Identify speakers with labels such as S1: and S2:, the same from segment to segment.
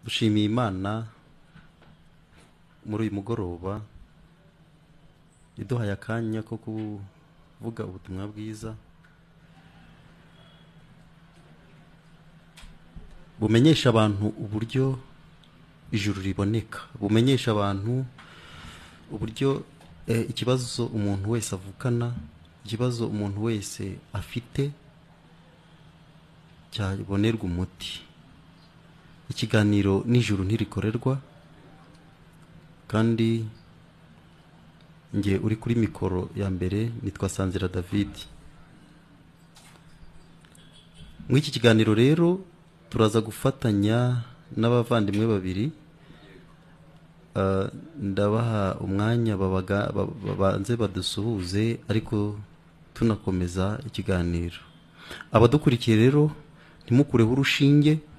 S1: Dushimiye Imana muri uyu mugoroba iduhaye akanya ko kuvuga ubutumwa bwiza bumenyesha abantu uburyo ijuru riboneka, bumenyesha abantu uburyo ikibazo umuntu wese avukana, ikibazo umuntu wese afite cyabonerwa umuti. Ikiganiro n'ijuru ntirikorerwa, kandi nge uri kuri mikoro ya mbere nitwa Sanzira David. Muri iki kiganiro rero turaza gufatanya n'abavandimwe babiri. Ndabaha umwanya babanze badusuhuze, ariko tunakomeza ikiganiro. Abadukurikiye rero ntimukureho urushinge,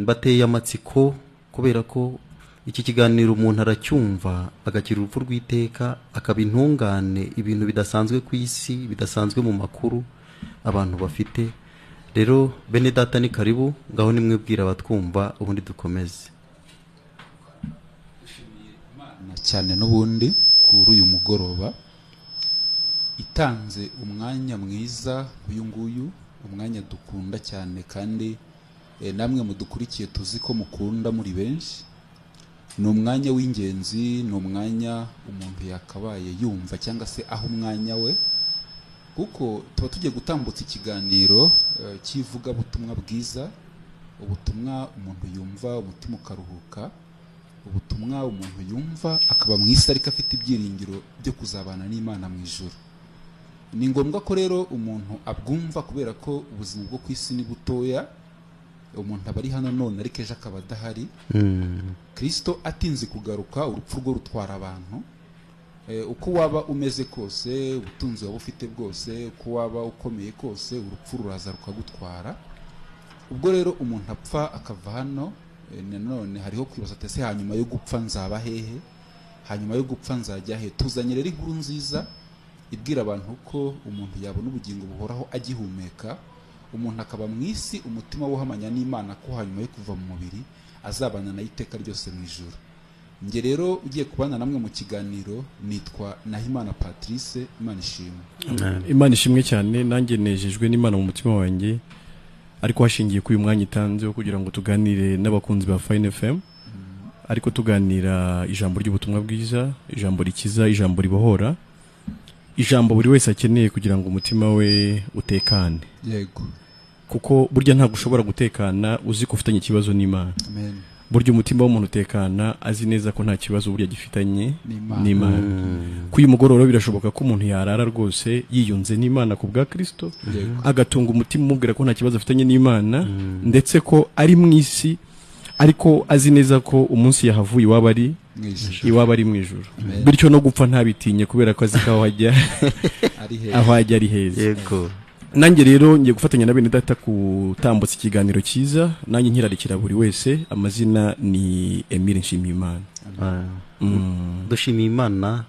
S1: bateye amatsiko kubera ko iki kiganiro umuntu aracyumva agakira urupfu rw'iteka, akaba intungane, ibintu bidasanzwe ku isi, bidasanzwe mu makuru abantu bafite. Rero bene data ni karibu, ngaho nimwibwira abatwumva ubundi dukomeze.
S2: Cyane n'ubundi kuri uyu mugoroba itanze umwanya mwiza uyu nguyu, umwanya dukunda cyane kandi namwe mudukurikiye tuzi ko mukunda muri benshi. Ni umwanya w'ingenzi, ni umwanya umuntu yakabaye yumva cyangwa se aho umwanya we, kuko tuba tugiye gutambutsa ikiganiro cy'ivugabutumwa bwiza, ubutumwa umuntu yumva umutima ukaruhuka, ubutumwa umuntu yumva akaba mu isi ariko afite ibyiringiro byo kuzabana n'Imana mu ijuru. Ni ngombwa ko rero umuntu abwumva kubera ko ubuzima bwo ku isi ni butoya, umuntu aba ari hano none ariko ejo akaba adahari. Kristo atinze kugaruka, urupfu rwo rutwara abantu. Uko waba umeze kose, ubutunzi waba ufite bwose, uko waba ukomeye kose, urupfu ruraza rukagutwara. Ubwo rero umuntu apfa akava hano, nanone hariho kwibaza ati ese hanyuma yo gupfa nzaba hehe? Hanyuma yo gupfa nzajya he? Tuzanye rero inkuru nziza ibwira abantu ko umuntu yabona ubugingo buhoraho agihumeka, umuntu akaba mu isi umutima wuhamanya n'Imana ko hanyuma yo kuva mu mubiri azabana nayo iteka ryose mu ijuru. Nge rero ugiye kubana namwe mu kiganiro nitwa Nahimana Patrice. Imana ishimwe.
S3: Imana ishimwe cyane, nanjye nejejwe n'Imana mu mutima wanjye, ariko hashingiye kuri uyu mwanya itanze wo kugira ngo tuganire n'abakunzi ba Fine FM, ariko tuganira ijambo ry'ubutumwa bwiza, ijambo rikiza, ijambo ribohora, ijambo buri wese akeneye kugira ngo umutima we utekane.
S2: Yego.
S3: Kuko burya ntabwo ushobora gutekana uzi ko ufitanye ikibazo n'Imana.
S2: Amen.
S3: Burya umutima w'umuntu utekana azi neza ko nta kibazo burya gifitanye n'Imana. Ku uyu mugoroba birashoboka ko umuntu yarara rwose yiyunze n'Imana ku bwa Kristo, agatunga umutima umubwira ko nta kibazo afitanye n'Imana, ndetse ko ari mu isi ariko azi neza ko umunsi yahavuye iwaba ari mu ijuru. Bityo no gupfa ntabitinye kubera ko azi ko aho ajya aho ajya ari heza.
S1: Yego.
S3: Nanjye rero ngiye gufatanya na bene data kutambutsa ikiganiro cyiza, nanjye nkirarikira buri wese. Amazina ni Emile Nshimiyimana.
S1: Dushimiye Imana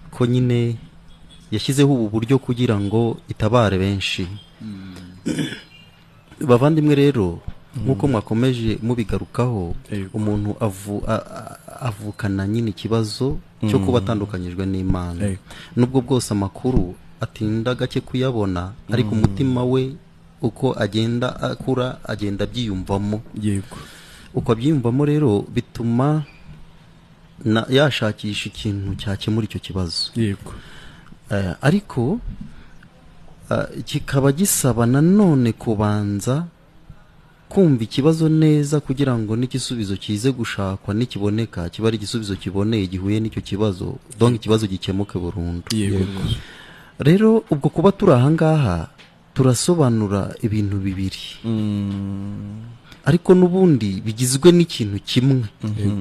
S1: ko nyine yashyizeho ubu buryo kugira ngo itabare benshi. Bavandimwe rero nkuko mwakomeje mubigarukaho, umuntu avukana nyine ikibazo cyo kuba atandukanyijwe n'Imana. Nubwo bwose amakuru atinda gake kuyabona, ariko umutima we uko agenda akura agenda abyiyumvamo.
S3: Yego.
S1: Uko abyiyumvamo rero bituma yashakisha ikintu cyakemura icyo kibazo.
S3: Yego.
S1: Ariko kikaba gisaba nanone kubanza kumva ikibazo neza kugira ngo n'igisubizo kize gushakwa nikiboneka kiba ari igisubizo kiboneye gihuye n'icyo kibazo, donc ikibazo gikemuke burundu.
S3: Yego.
S1: Rero ubwo kuba turi aha ngaha turasobanura ibintu bibiri, ariko n'ubundi bigizwe n'ikintu kimwe.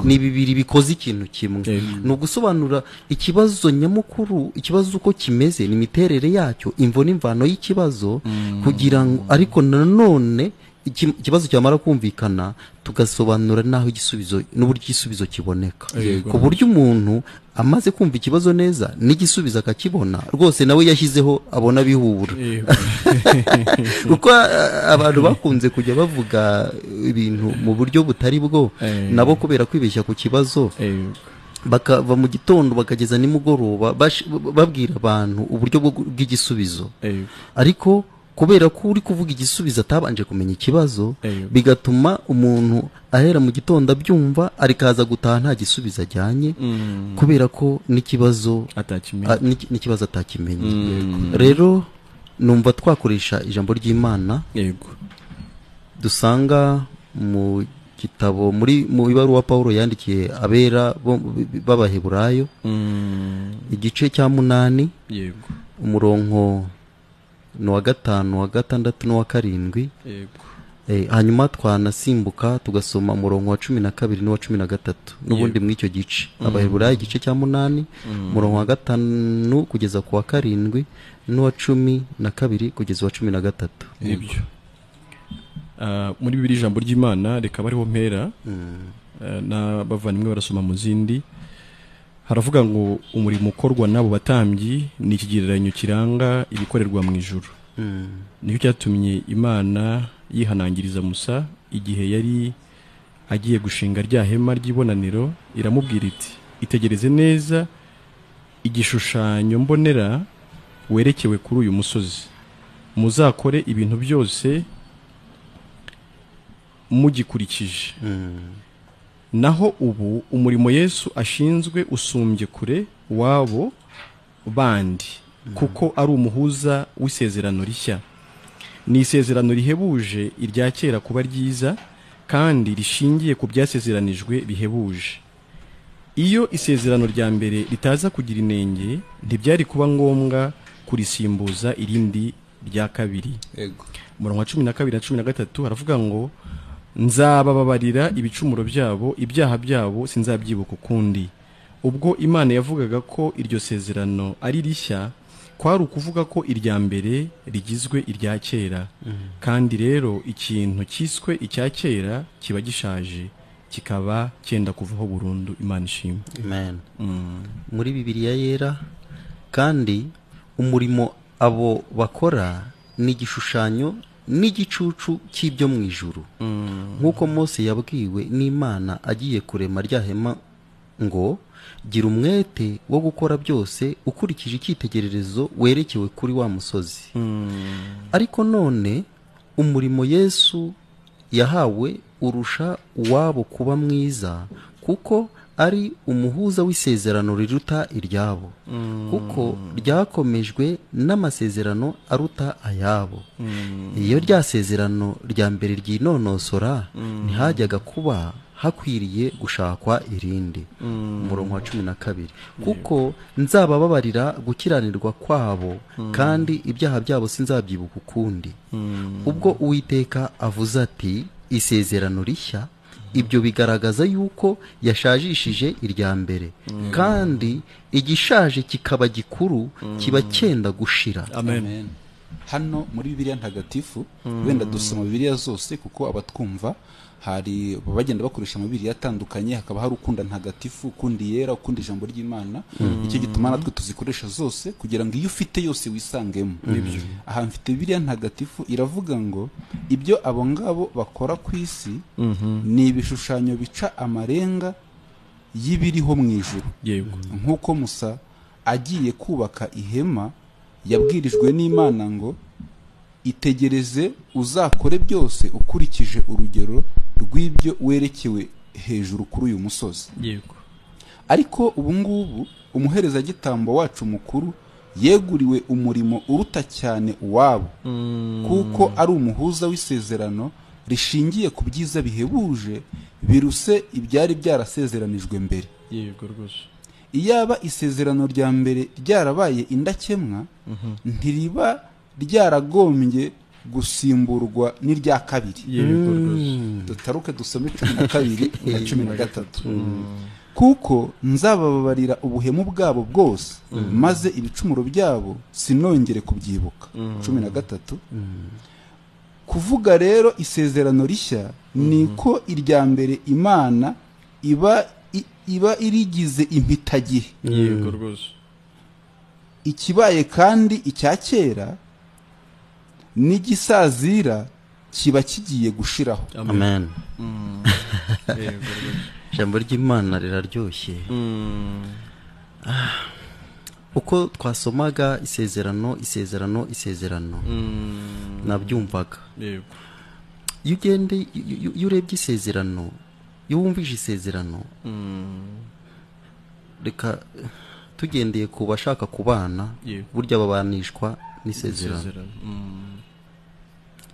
S1: Ni bibiri bikoze ikintu kimwe. Ni ugusobanura ikibazo nyamukuru, ikibazo uko kimeze, n'imiterere yacyo, imvo n'imvano y'ikibazo, kugira ngo ariko nanone Ikibazo cyamara kumvikana tugasobanura naho igisubizo n'uburyo igisubizo kiboneka, ku buryo umuntu amaze kumva ikibazo neza n'igisubizo akakibona rwose nawe yashyizeho abona bihura. Kuko abantu bakunze kujya bavuga ibintu mu buryo butari bwo, nabo kubera kwibeshya ku kibazo bakava mu gitondo bakageza nimugoroba babwira abantu uburyo bw'igisubizo, ariko kubera ko uri kuvuga igisubizo atabanje kumenya ikibazo, bigatuma umuntu ahera mu gitondo abyumva arikaza gutaha nta gisubizo ajyanye, kubera ko n'ikibazo n'ikibazo atakimenye. Rero numva twakoresha ijambo ry'Imana dusanga mu gitabo mu ibaruwa Paulo yandikiye abera b'Abaheburayo, igice cya 8, umurongo n'uwa 5, uwa 6 n'uwa 7. Hanyuma twanasimbuka tugasoma umurongo wa 12 n'uwa 13 n'ubundi muri icyo gice. Abaheburayo igice cya 8, umurongo wa 5 kugeza ku wa 7 n'uwa 12 kugeza wa 13.
S3: Nibyo. Muri Bibiliya ijambo ry'Imana reka bariho mpera, n'abavandimwe barasoma mu zindi. Haravuga ngo umurimo ukorwa n'abo batambyi ni ikigereranyo kiranga ibikorerwa mu ijuru. Nicyo cyatumye Imana yihanangiriza Musa igihe yari agiye gushinga rya hema ry'ibonaniro, iramubwira iti itegereze neza igishushanyo mbonera werekewe kuri uyu musozi, muzakore ibintu byose mugikurikije. Naho ubu umurimo Yesu ashinzwe usumbye kure wabo bandi, kuko ari umuhuza w'isezerano rishya. Ni isezerano rihebuje irya kera kuba ryiza, kandi rishingiye ku byasezeranijwe bihebuje. Iyo isezerano rya mbere ritaza kugira inenge, ntibyari kuba ngombwa kurisimbuza irindi rya kabiri. Umurongo wa 12 na 13 haravuga ngo nzabababarira ibicumuro byabo, ibyaha byabo sinzabyibuka ukundi. Ubwo Imana yavugaga ko iryo sezerano ari rishya, kwari ukuvuga ko irya mbere rigizwe irya kera. Kandi rero ikintu cyiswe icya kera kiba gishaje, kikaba cyenda kuvaho burundu. Imana ishimwe.
S1: Amen. Muri Bibiliya yera kandi umurimo abo bakora ni igishushanyo n'igicucu cy'ibyo mu ijuru, nk'uko Mose yabwiwe n'Imana agiye kurema rya hema ngo gira umwete wo gukora byose ukurikije icyitegererezo werekewe kuri wa musozi. Ariko none umurimo Yesu yahawe urusha uwabo kuba mwiza, kuko ari umuhuza w'isezerano riruta iryabo, kuko ryakomejwe n'amasezerano aruta ayabo. Iyo rya sezerano rya mbere ryinonosora, ntihajyaga kuba hakwiriye gushakwa irindi. Umurongo wa 12, kuko nzabababarira gukiranirwa kwabo, kandi ibyaha byabo sinzabyibuka ukundi. Ubwo Uwiteka avuze ati isezerano rishya, ibyo bigaragaza yuko yashajishije irya mbere, kandi igishaje kikaba gikuru, kiba cyenda gushira.
S2: Amen. Hano muri Bibiliya ntagatifu, wenda dusoma Bibiliya zose kuko abatwumva hari bagenda bakoresha amabiri atandukanye, hakaba hari ukunda ntagatifu, ukundi yera, ukundi ijambo ry'Imana. Icyo gituma natwe tuzikoresha zose kugira ngo iyo ufite yose wisangemo. Aha mfite Bibiliya ntagatifu iravuga ngo ibyo abo ngabo bakora ku isi ni ibishushanyo bica amarenga y'ibiriho mu ijuru. Nk'uko Musa agiye kubaka ihema yabwirijwe n'Imana ngo itegereze uzakore byose ukurikije urugero rw'ibyo werekewe hejuru kuri uyu musozi.
S3: Yego.
S2: Ariko ubu ngubu umuherezagitambo wacu mukuru yeguriwe umurimo uruta cyane uwabo, kuko ari umuhuza w'isezerano rishingiye ku byiza bihebuje biruse ibyari byarasezeranijwe mbere.
S3: Yego rwose.
S2: Iyaba isezerano rya mbere ryarabaye indakemwa, ntiriba ryaragombye gusimburwa n'irya kabiri.
S3: Yego rwose.
S2: Dutaruke dusome 12 na 13. Kuko nzabababarira ubuhemu bwabo bwose, maze ibicumuro byabo sinongere kubyibuka. 13. Kuvuga rero isezerano rishya niko irya mbere Imana iba irigize impitagihe.
S3: Yego rwose.
S2: Ikibaye kandi icya kera n'igisazira kiba kigiye gushiraho.
S1: Amen. Ijambo ry'Imana riraryoshye. Uko twasomaga isezerano isezerano isezerano, nabyumvaga.
S3: Yego.
S1: Iyo ugende, iyo urebye isezerano, iyo wumvise isezerano, reka tugendeye ku bashaka kubana, burya babanishwa n'isezerano.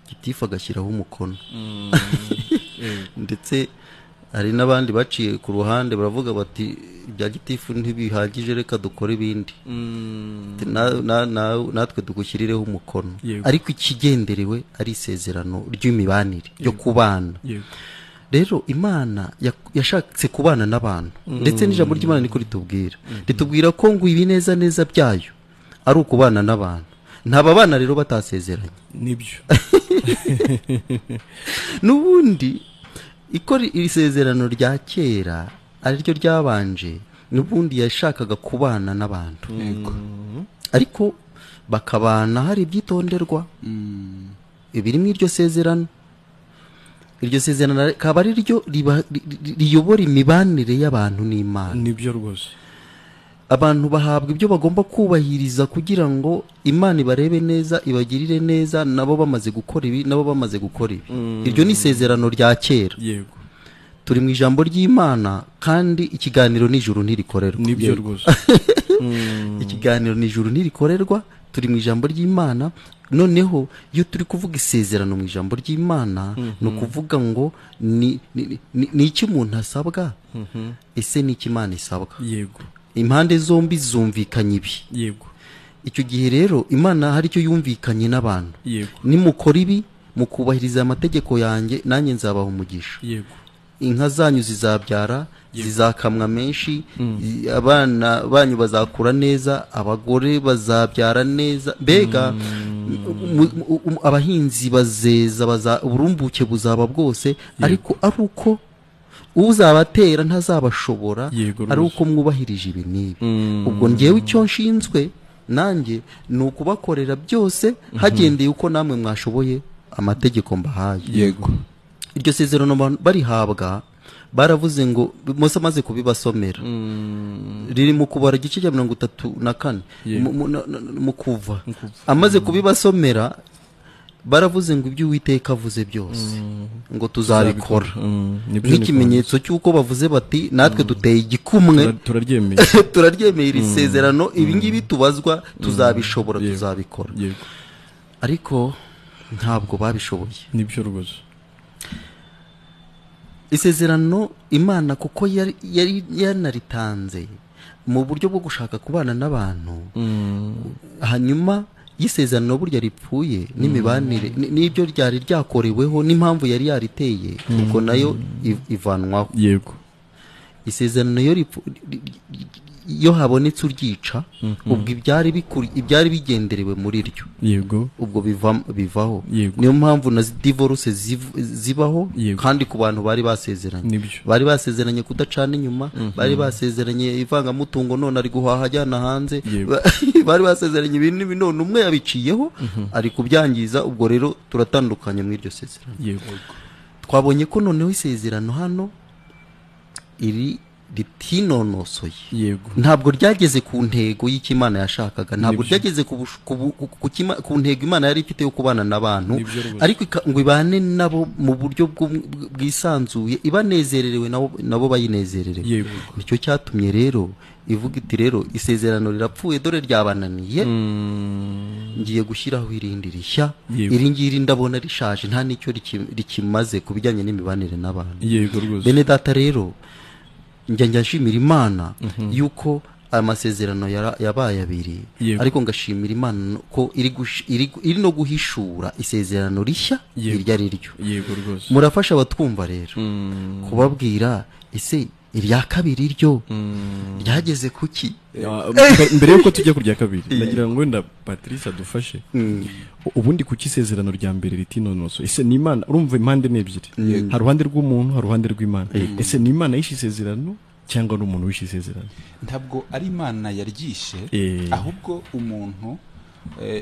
S1: Gitifu agashyiraho umukono. Ndetse hari n'abandi baciye ku ruhande baravuga bati ibya gitifu ntibihagije, reka dukore ibindi, natwe dugushyirireho umukono. Ariko ikigenderewe ari isezerano ry'imibanire ryo kubana. Rero Imana yashatse kubana n'abantu, ndetse n'ijambo ry'Imana niko ritubwira, ritubwira ko ngo ibineza neza byayo ari ukubana n'abantu. Ntababana rero batasezeranye.
S3: Nibyo.
S1: N'ubundi ikora iri sezerano rya kera ariryo ryabanje, n'ubundi yashakaga kubana n'abantu. Ariko bakabana hari ibyitonderwa ibiri mu iryo sezerano. Iryo sezerano akaba ari ryo riyobora imibanire y'abantu n'Imana.
S3: Nibyo rwose.
S1: Abantu bahabwa ibyo bagomba kubahiriza kugira ngo Imana ibarebe neza, ibagirire neza, nabo bamaze gukora ibi, nabo bamaze gukora ibi. Iryo ni isezerano rya kera.
S3: Yego.
S1: Turi mu ijambo ry'Imana kandi ikiganiro n'ijuru ntirikorerwa.
S3: Nibyo rwose.
S1: Ikiganiro n'ijuru ntirikorerwa, turi mu ijambo ry'Imana. Noneho iyo turi kuvuga isezerano mu ijambo ry'Imana, ni ukuvuga ngo ni iki umuntu asabwa, ese ni iki Imana isabwa.
S3: Yego.
S1: Impande zombi zumvikanye ibi.
S3: Yego.
S1: Icyo gihe rero Imana hari icyo yumvikanye n'abantu.
S3: Yego.
S1: Nimukora ibi, mukubahiriza amategeko yanjye, nanjye nzabaha umugisha.
S3: Yego.
S1: Inka zanyu zizabyara, zizakamwa menshi, abana banyu bazakura neza, abagore bazabyara neza, mbega abahinzi bazeza, uburumbuke buzaba bwose. Ariko ari uko uzabatera ntazabashobora, ari uko mwubahirije ibi n'ibi. Ubwo ngewe icyo nshinzwe nanjye ni ukubakorera byose hagendeye uko namwe mwashoboye amategeko mbahaye.
S2: Yego.
S1: Iryo sezerano barihabwa baravuze ngo Mose amaze kubibasomera, riri mu kubara igice cya 34 mu kuva, amaze kubibasomera baravuze ngo ibyo Uwiteka avuze byose ngo tuzabikora, nk'ikimenyetso cy'uko bavuze bati natwe duteye igikumwe, turaryemeye iri sezerano, ibi ngibi tubazwa tuzabishobora, tuzabikora. Ariko ntabwo babishoboye.
S3: Nibyo rwose.
S1: Isezerano Imana kuko yari yanaritanze mu buryo bwo gushaka kubana n'abantu, hanyuma y'isezerano burya ripfuye n'imibanire n'ibyo ryari ryakoreweho n'impamvu yari yariteye, ubwo nayo ivanwaho.
S3: Yego.
S1: Isezerano iyo habonetse uryica, ubwo ibyari bigenderewe muri ryo,
S3: yego,
S1: ubwo bivaho. Niyo mpamvu na divorce zibaho, kandi ku bantu bari basezeranye, bari basezeranye kudacana inyuma, bari basezeranye ivangamutungo none ari guhaha ajyana hanze, bari basezeranye ibintu n'ibi none umwe yabiciyeho ari kubyangiza. Ubwo rero turatandukanye mu iryo sezerano.
S3: Yego.
S1: Twabonye ko noneho isezerano hano iri ritinonosoye.
S3: Yego.
S1: Ntabwo ryageze ku ntego y'icyo Imana yashakaga, ntabwo ryageze ku ntego Imana yari ifite yo kubana n'abantu, ariko ngo ibane nabo mu buryo bwisanzuye, ibanezererewe nabo bayinezererewe. Nicyo cyatumye rero ivuga iti rero isezerano rirapfuye, dore ryabananiye, ngiye gushyiraho irindi rishya, iri ngiri ndabona rishaje nta n'icyo rikimaze ku bijyanye n'imibanire n'abantu.
S3: Yego rwose.
S1: Bene data rero njya nshimira Imana yuko amasezerano yabaye abiri, ariko ngashimira Imana ko iri no guhishura isezerano rishya iryo ari ryo.
S3: Yego rwose.
S1: Murafasha abatwumva rero kubabwira ese Irya kabiri ryo ryageze kuki?
S3: Mbere yuko tujya ku rya kabiri, ndagira ngo wenda Patrice adufashe. Ubundi kuki isezerano rya mbere ritinonoso? Ese ni Imana? Urumva impande ni ebyiri, hari uruhande rw'umuntu, hari uruhande rw'Imana. Ese ni Imana yishe isezerano cyangwa ni umuntu wishe isezerano?
S2: Ntabwo ari Imana yaryishe, ahubwo umuntu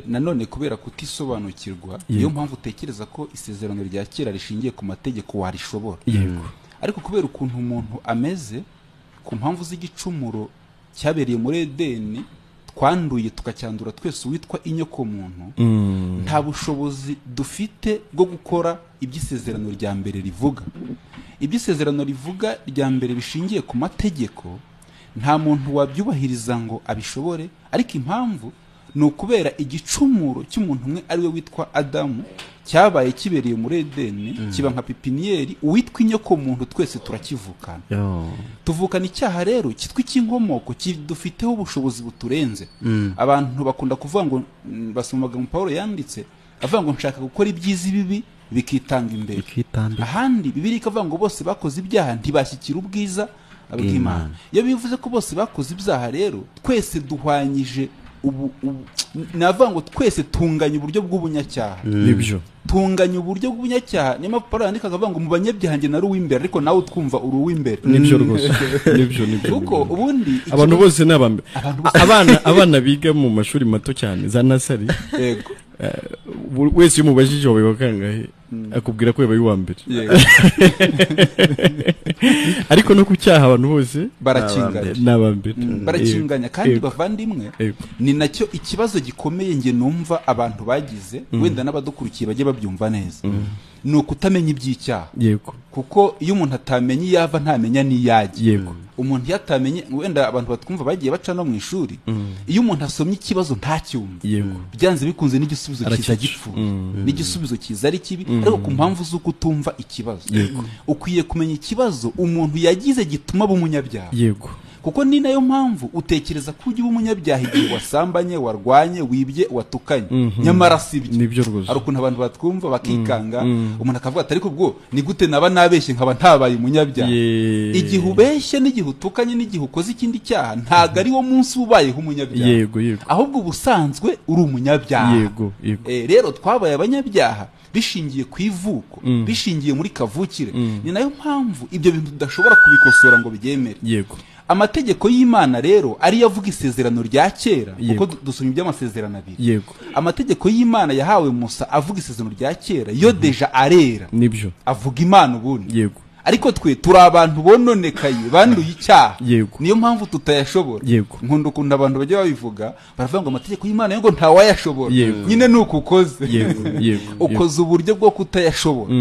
S2: nanone kubera kutisobanukirwa. Niyo mpamvu utekereza ko isezerano rya kera rishingiye ku mategeko warishobora. Ariko kubera ukuntu umuntu ameze, ku mpamvu z'igicumuro cyabereye muri Edeni, twanduye tukacyandura twese uwitwa inyoko muntu, nta bushobozi dufite bwo gukora iby'isezerano rya mbere rivuga. Iby'isezerano rivuga rya mbere bishingiye ku mategeko, nta muntu wabyubahiriza ngo abishobore. Ariko impamvu ni ukubera igicumuro cy'umuntu umwe ari we witwa Adamu, cyabaye kibereye muri Edeni, kiba nka pipiniyeri. Uwitwa inyoko muntu twese turakivukana, tuvukana icyaha rero cyitwa icy'inkomoko, kidufiteho ubushobozi buturenze. Abantu bakunda kuvuga ngo, basomaga mu Paulo yanditse avuga ngo nshaka gukora ibyiza ibibi bikitanga imbere. Ahandi Bibiliya ikavuga ngo bose bakoze ibyaha ntibashyikira ubwiza bw'Imana. Iyo bivuze ko bose bakoze ibyaha rero, twese duhwanyije ubu, navuga ngo twese tunganya uburyo bw'ubunyacyaha.
S3: Nibyo,
S2: tunganya uburyo bw'ubunyacyaha. Niyo mpamvu Paulo yandika akavuga ngo mu banyabyaha njye nari uw'imbere, ariko nawe utwumva uri uw'imbere.
S3: Nibyo rwose, nibyo nibyo.
S2: Kuko ubundi
S3: abantu bose ni abambere. Abana biga mu mashuri mato cyane za nasari,
S2: yego,
S3: wese iyo umubajije wabaye wa kangahe, akubwira ko yabaye uwa mbere. Ariko no ku cyaha abantu bose
S2: barakinganya,
S3: ni abambere,
S2: barakinganya. Kandi bavandimwe, ni nacyo ikibazo gikomeye nge numva abantu bagize, wenda n'abadukurikiye bajye babyumva neza, ni ukutamenya iby'icyaha.
S3: Yego.
S2: Kuko iyo umuntu atamenye iyava ntamenya n'iyajya.
S3: Yego.
S2: Umuntu iyo atamenye, wenda abantu batwumva bagiye baca no mu ishuri, iyo umuntu asomye ikibazo ntacyumve,
S3: yego,
S2: byanze bikunze n'igisubizo kiza gipfuye, n'igisubizo kiza ari kibi. Ariko ku mpamvu z'uko utumva ikibazo, ukwiye kumenya ikibazo umuntu yagize gituma aba umunyabyaha.
S3: Yego.
S2: Kuko ni nayo mpamvu utekereza ko ujya uba umunyabyaha igihe wasambanye, warwanye, wibye, watukanye, nyamara si byo.
S3: Nibyo rwose.
S2: Hari ukuntu abantu batwumva bakikanga, umuntu akavuga ati ariko ubwo ni gute naba nabeshye nkaba ntabaye umunyabyaha? Igihe ubeshye n'igihe utukanye n'igihe ukoze ikindi cyaha, ntabwo ari wo munsi ubayeho umunyabyaha.
S3: Yego, yego.
S2: Ahubwo ubusanzwe uri umunyabyaha.
S3: Yego, yego.
S2: Rero twabaye abanyabyaha bishingiye ku ivuko, bishingiye muri kavukire. Ni nayo mpamvu ibyo bintu tudashobora kubikosora ngo bibyemere.
S3: Yego.
S2: Amategeko y'Imana rero ariyo avuga isezerano rya kera, kuko dusomye iby'amasezerano abiri.
S3: Yego.
S2: Amategeko y'Imana yahawe Musa avuga isezerano rya kera, yo deja arera.
S3: Nibyo.
S2: Avuga Imana ubundi.
S3: Yego.
S2: Ariko twe turi abantu bononekaye, banduye icyaha.
S3: Yego.
S2: Niyo mpamvu tutayashobora.
S3: Yego.
S2: Nkunda ukuntu abantu bajya babivuga, baravuga ngo amategeko y'Imana yo ngo ntawayashobora. Nyine nuko ukoze.
S3: Yego, yego.
S2: Ukoze uburyo bwo kutayashobora.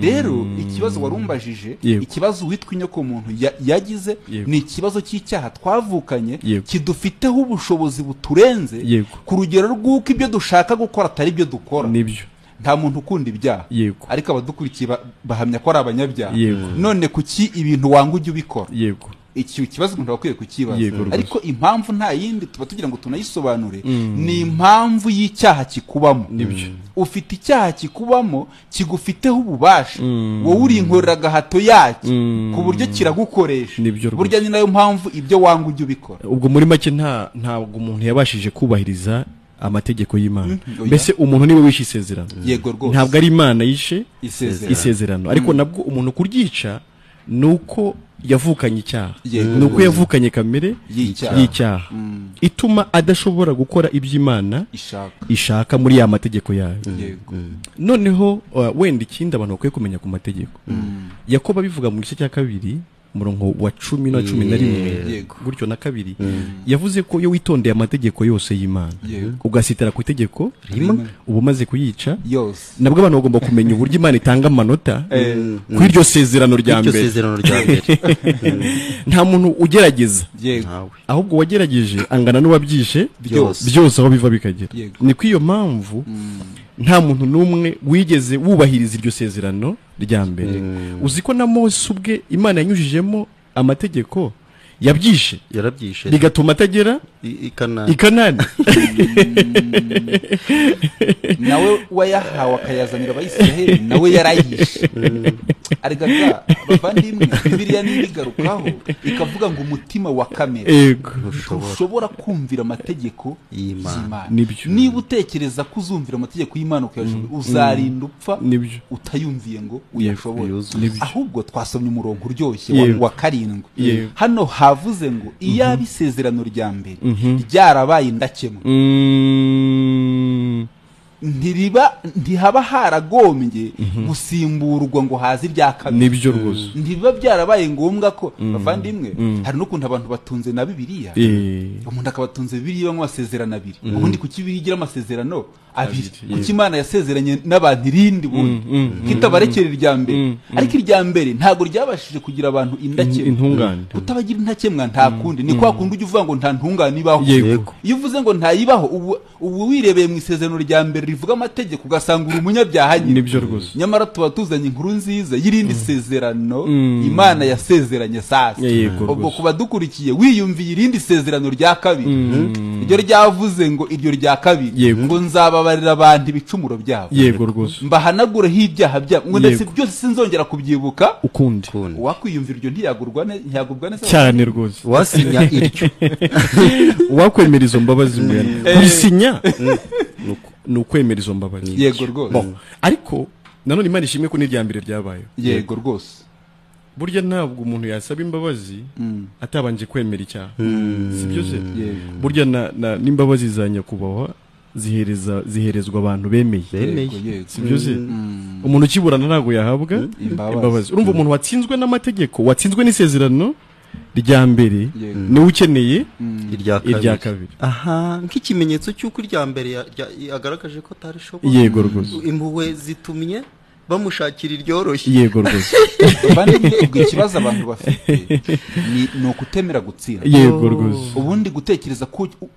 S2: Rero ikibazo warumbajije, ikibazo witwa inyoko muntu yagize, ni ikibazo cy'icyaha twavukanye, kidufiteho ubushobozi buturenze, ku rugero rw'uko ibyo dushaka gukora atari ibyo dukora.
S3: Nibyo.
S2: Nta muntu ukunda ibyaha.
S3: Yego.
S2: Ariko abadukurikiye bahamya ko ari abanyabyaha.
S3: Yego.
S2: None kuki ibintu wanga ujya ubikora?
S3: Yego.
S2: Iki kibazo umuntu akwiye kukibaza. Ariko impamvu nta yindi tuba tugira ngo tunayisobanure, ni impamvu y'icyaha kikubamo.
S3: Nibyo.
S2: Ufite icyaha kikubamo kigufiteho ububasha, wowe uri inkorera gahato yacyo, ku buryo kiragukoresha. Burya ni nayo mpamvu ibyo wanga ujya ubikora.
S3: Ubwo muri make ntabwo umuntu yabashije kubahiriza amategeko y'Imana. Mbese umuntu niwe wishe isezerano.
S2: Yego rwose.
S3: Ntabwo ari Imana yishe isezerano. Ariko nabwo umuntu kuryica nuko yavukanye icyaha, nuko yavukanye kamere y'icyaha ituma adashobora gukora iby'Imana ishaka muri ya mategeko yayo.
S2: Yego.
S3: Noneho wenda ikindi abantu bakwiye kumenya ku mategeko, Yakobo abivuga mu gice cya 2 umurongo wa 10 na 11 gutyo na 2, yavuze ko iyo witondeye amategeko yose y'Imana ugasitara ku itegeko rimwe uba umaze kuyica
S2: yose.
S3: Nabwo abantu bagomba kumenya uburyo Imana itanga amanota kuri iryo sezerano rya mbere. Nta muntu ugerageza, ahubwo wagerageje angana n'uwabyishe byose aho biva bikagera. Ni ku iyo mpamvu nta muntu n'umwe wigeze wubahiriza iryo sezerano rya mbere. Uzi ko na Mose ubwe Imana yanyujijemo amategeko, Yabyishe,
S1: yarabyishe
S3: bigatuma atagera
S1: i
S3: Kanani.
S2: Nawe wayahawe akayazanira Abayisiraheli, nawe yarayishe. Ariko abavandimwe, Bibiliya ntibigarukaho ikavuga ngo umutima wa kamere ntushobora kumvira amategeko y'Imana. Niba utekereza ko uzumvira amategeko y'Imana ukayashobora, uzarinda upfa utayumviye ngo uyashobore. Ahubwo twasomye umurongo uryoshye wa 7. Hano havuze ngo iyaba isezerano rya mbere ryarabaye indakemwa, ntihaba haragombye gusimburwa ngo haze irya kabiri.
S3: Nibyo rwose.
S2: Ntibiba byarabaye ngombwa ko bavandimwe, hari n'ukuntu abantu batunze na Bibiliya, umuntu akabatunze Bibiliya nk'amasezerano abiri. Ubundi kuki Bibiliya igira amasezerano abiri? Kuki Imana yasezeranye n'abantu irindi bundi kitabarekera irya mbere? Ariko irya mbere ntago ryabashije kugira abantu indakemwa.
S3: Intungane.
S2: Kutabagira intakemwa nta kundi, ni kwa kundi ujya uvuga ngo nta ntungane ibaho. Iyo uvuze ngo ntayibaho, ubu wirebeye mu isezerano rya mbere rivuga amategeko ugasanga uri umunyabyaha nyine.
S3: Nibyo rwose.
S2: Nyamara tuba tuzanye inkuru nziza y'irindi sezerano Imana yasezeranye sasa. Ubwo kuba dukurikiye wiyumviye irindi sezerano rya kabiri, iryo ryavuze ngo iryo rya kabiri ngo nzababarira abantu ibicumuro byabo,
S3: yego rwose,
S2: mbahanagureho ibyaha byabo, ngo ndetse byose sinzongera kubyibuka
S3: ukundi.
S2: Uwakwiyumvira iryo ntiyagurwa neza
S3: cyane rwose.
S1: Wasinya iryo,
S3: uwakwemera izo mbabazi kurisinya ni ukwemera izo mbabazi.
S2: Yego rwose.
S3: Ariko nanone Imana ishimwe ko n'irya mbere ryabaye.
S2: Yego rwose.
S3: Burya ntabwo umuntu yasaba imbabazi atabanje kwemera icyaha. Sibyo se? Burya n'imbabazi za nyakubahwa ziherezwa abantu bemeye. Sibyo se? Umuntu ukiburana ntabwo yahabwa imbabazi. Urumva umuntu watsinzwe n'amategeko, watsinzwe n'isezerano rya mbere, niwe ukeneye irya kabiri.
S1: Aha, nk'ikimenyetso cy'uko irya mbere yagaragaje ko atarishobora.
S3: Yego rwose.
S1: Impuhwe zitumye bamushakira iryoroshye.
S3: Yego rwose.
S2: Bavandimwe, ikibazo abantu bafite ni ukutemera gutsinda.
S3: Yego rwose.
S2: Ubundi gutekereza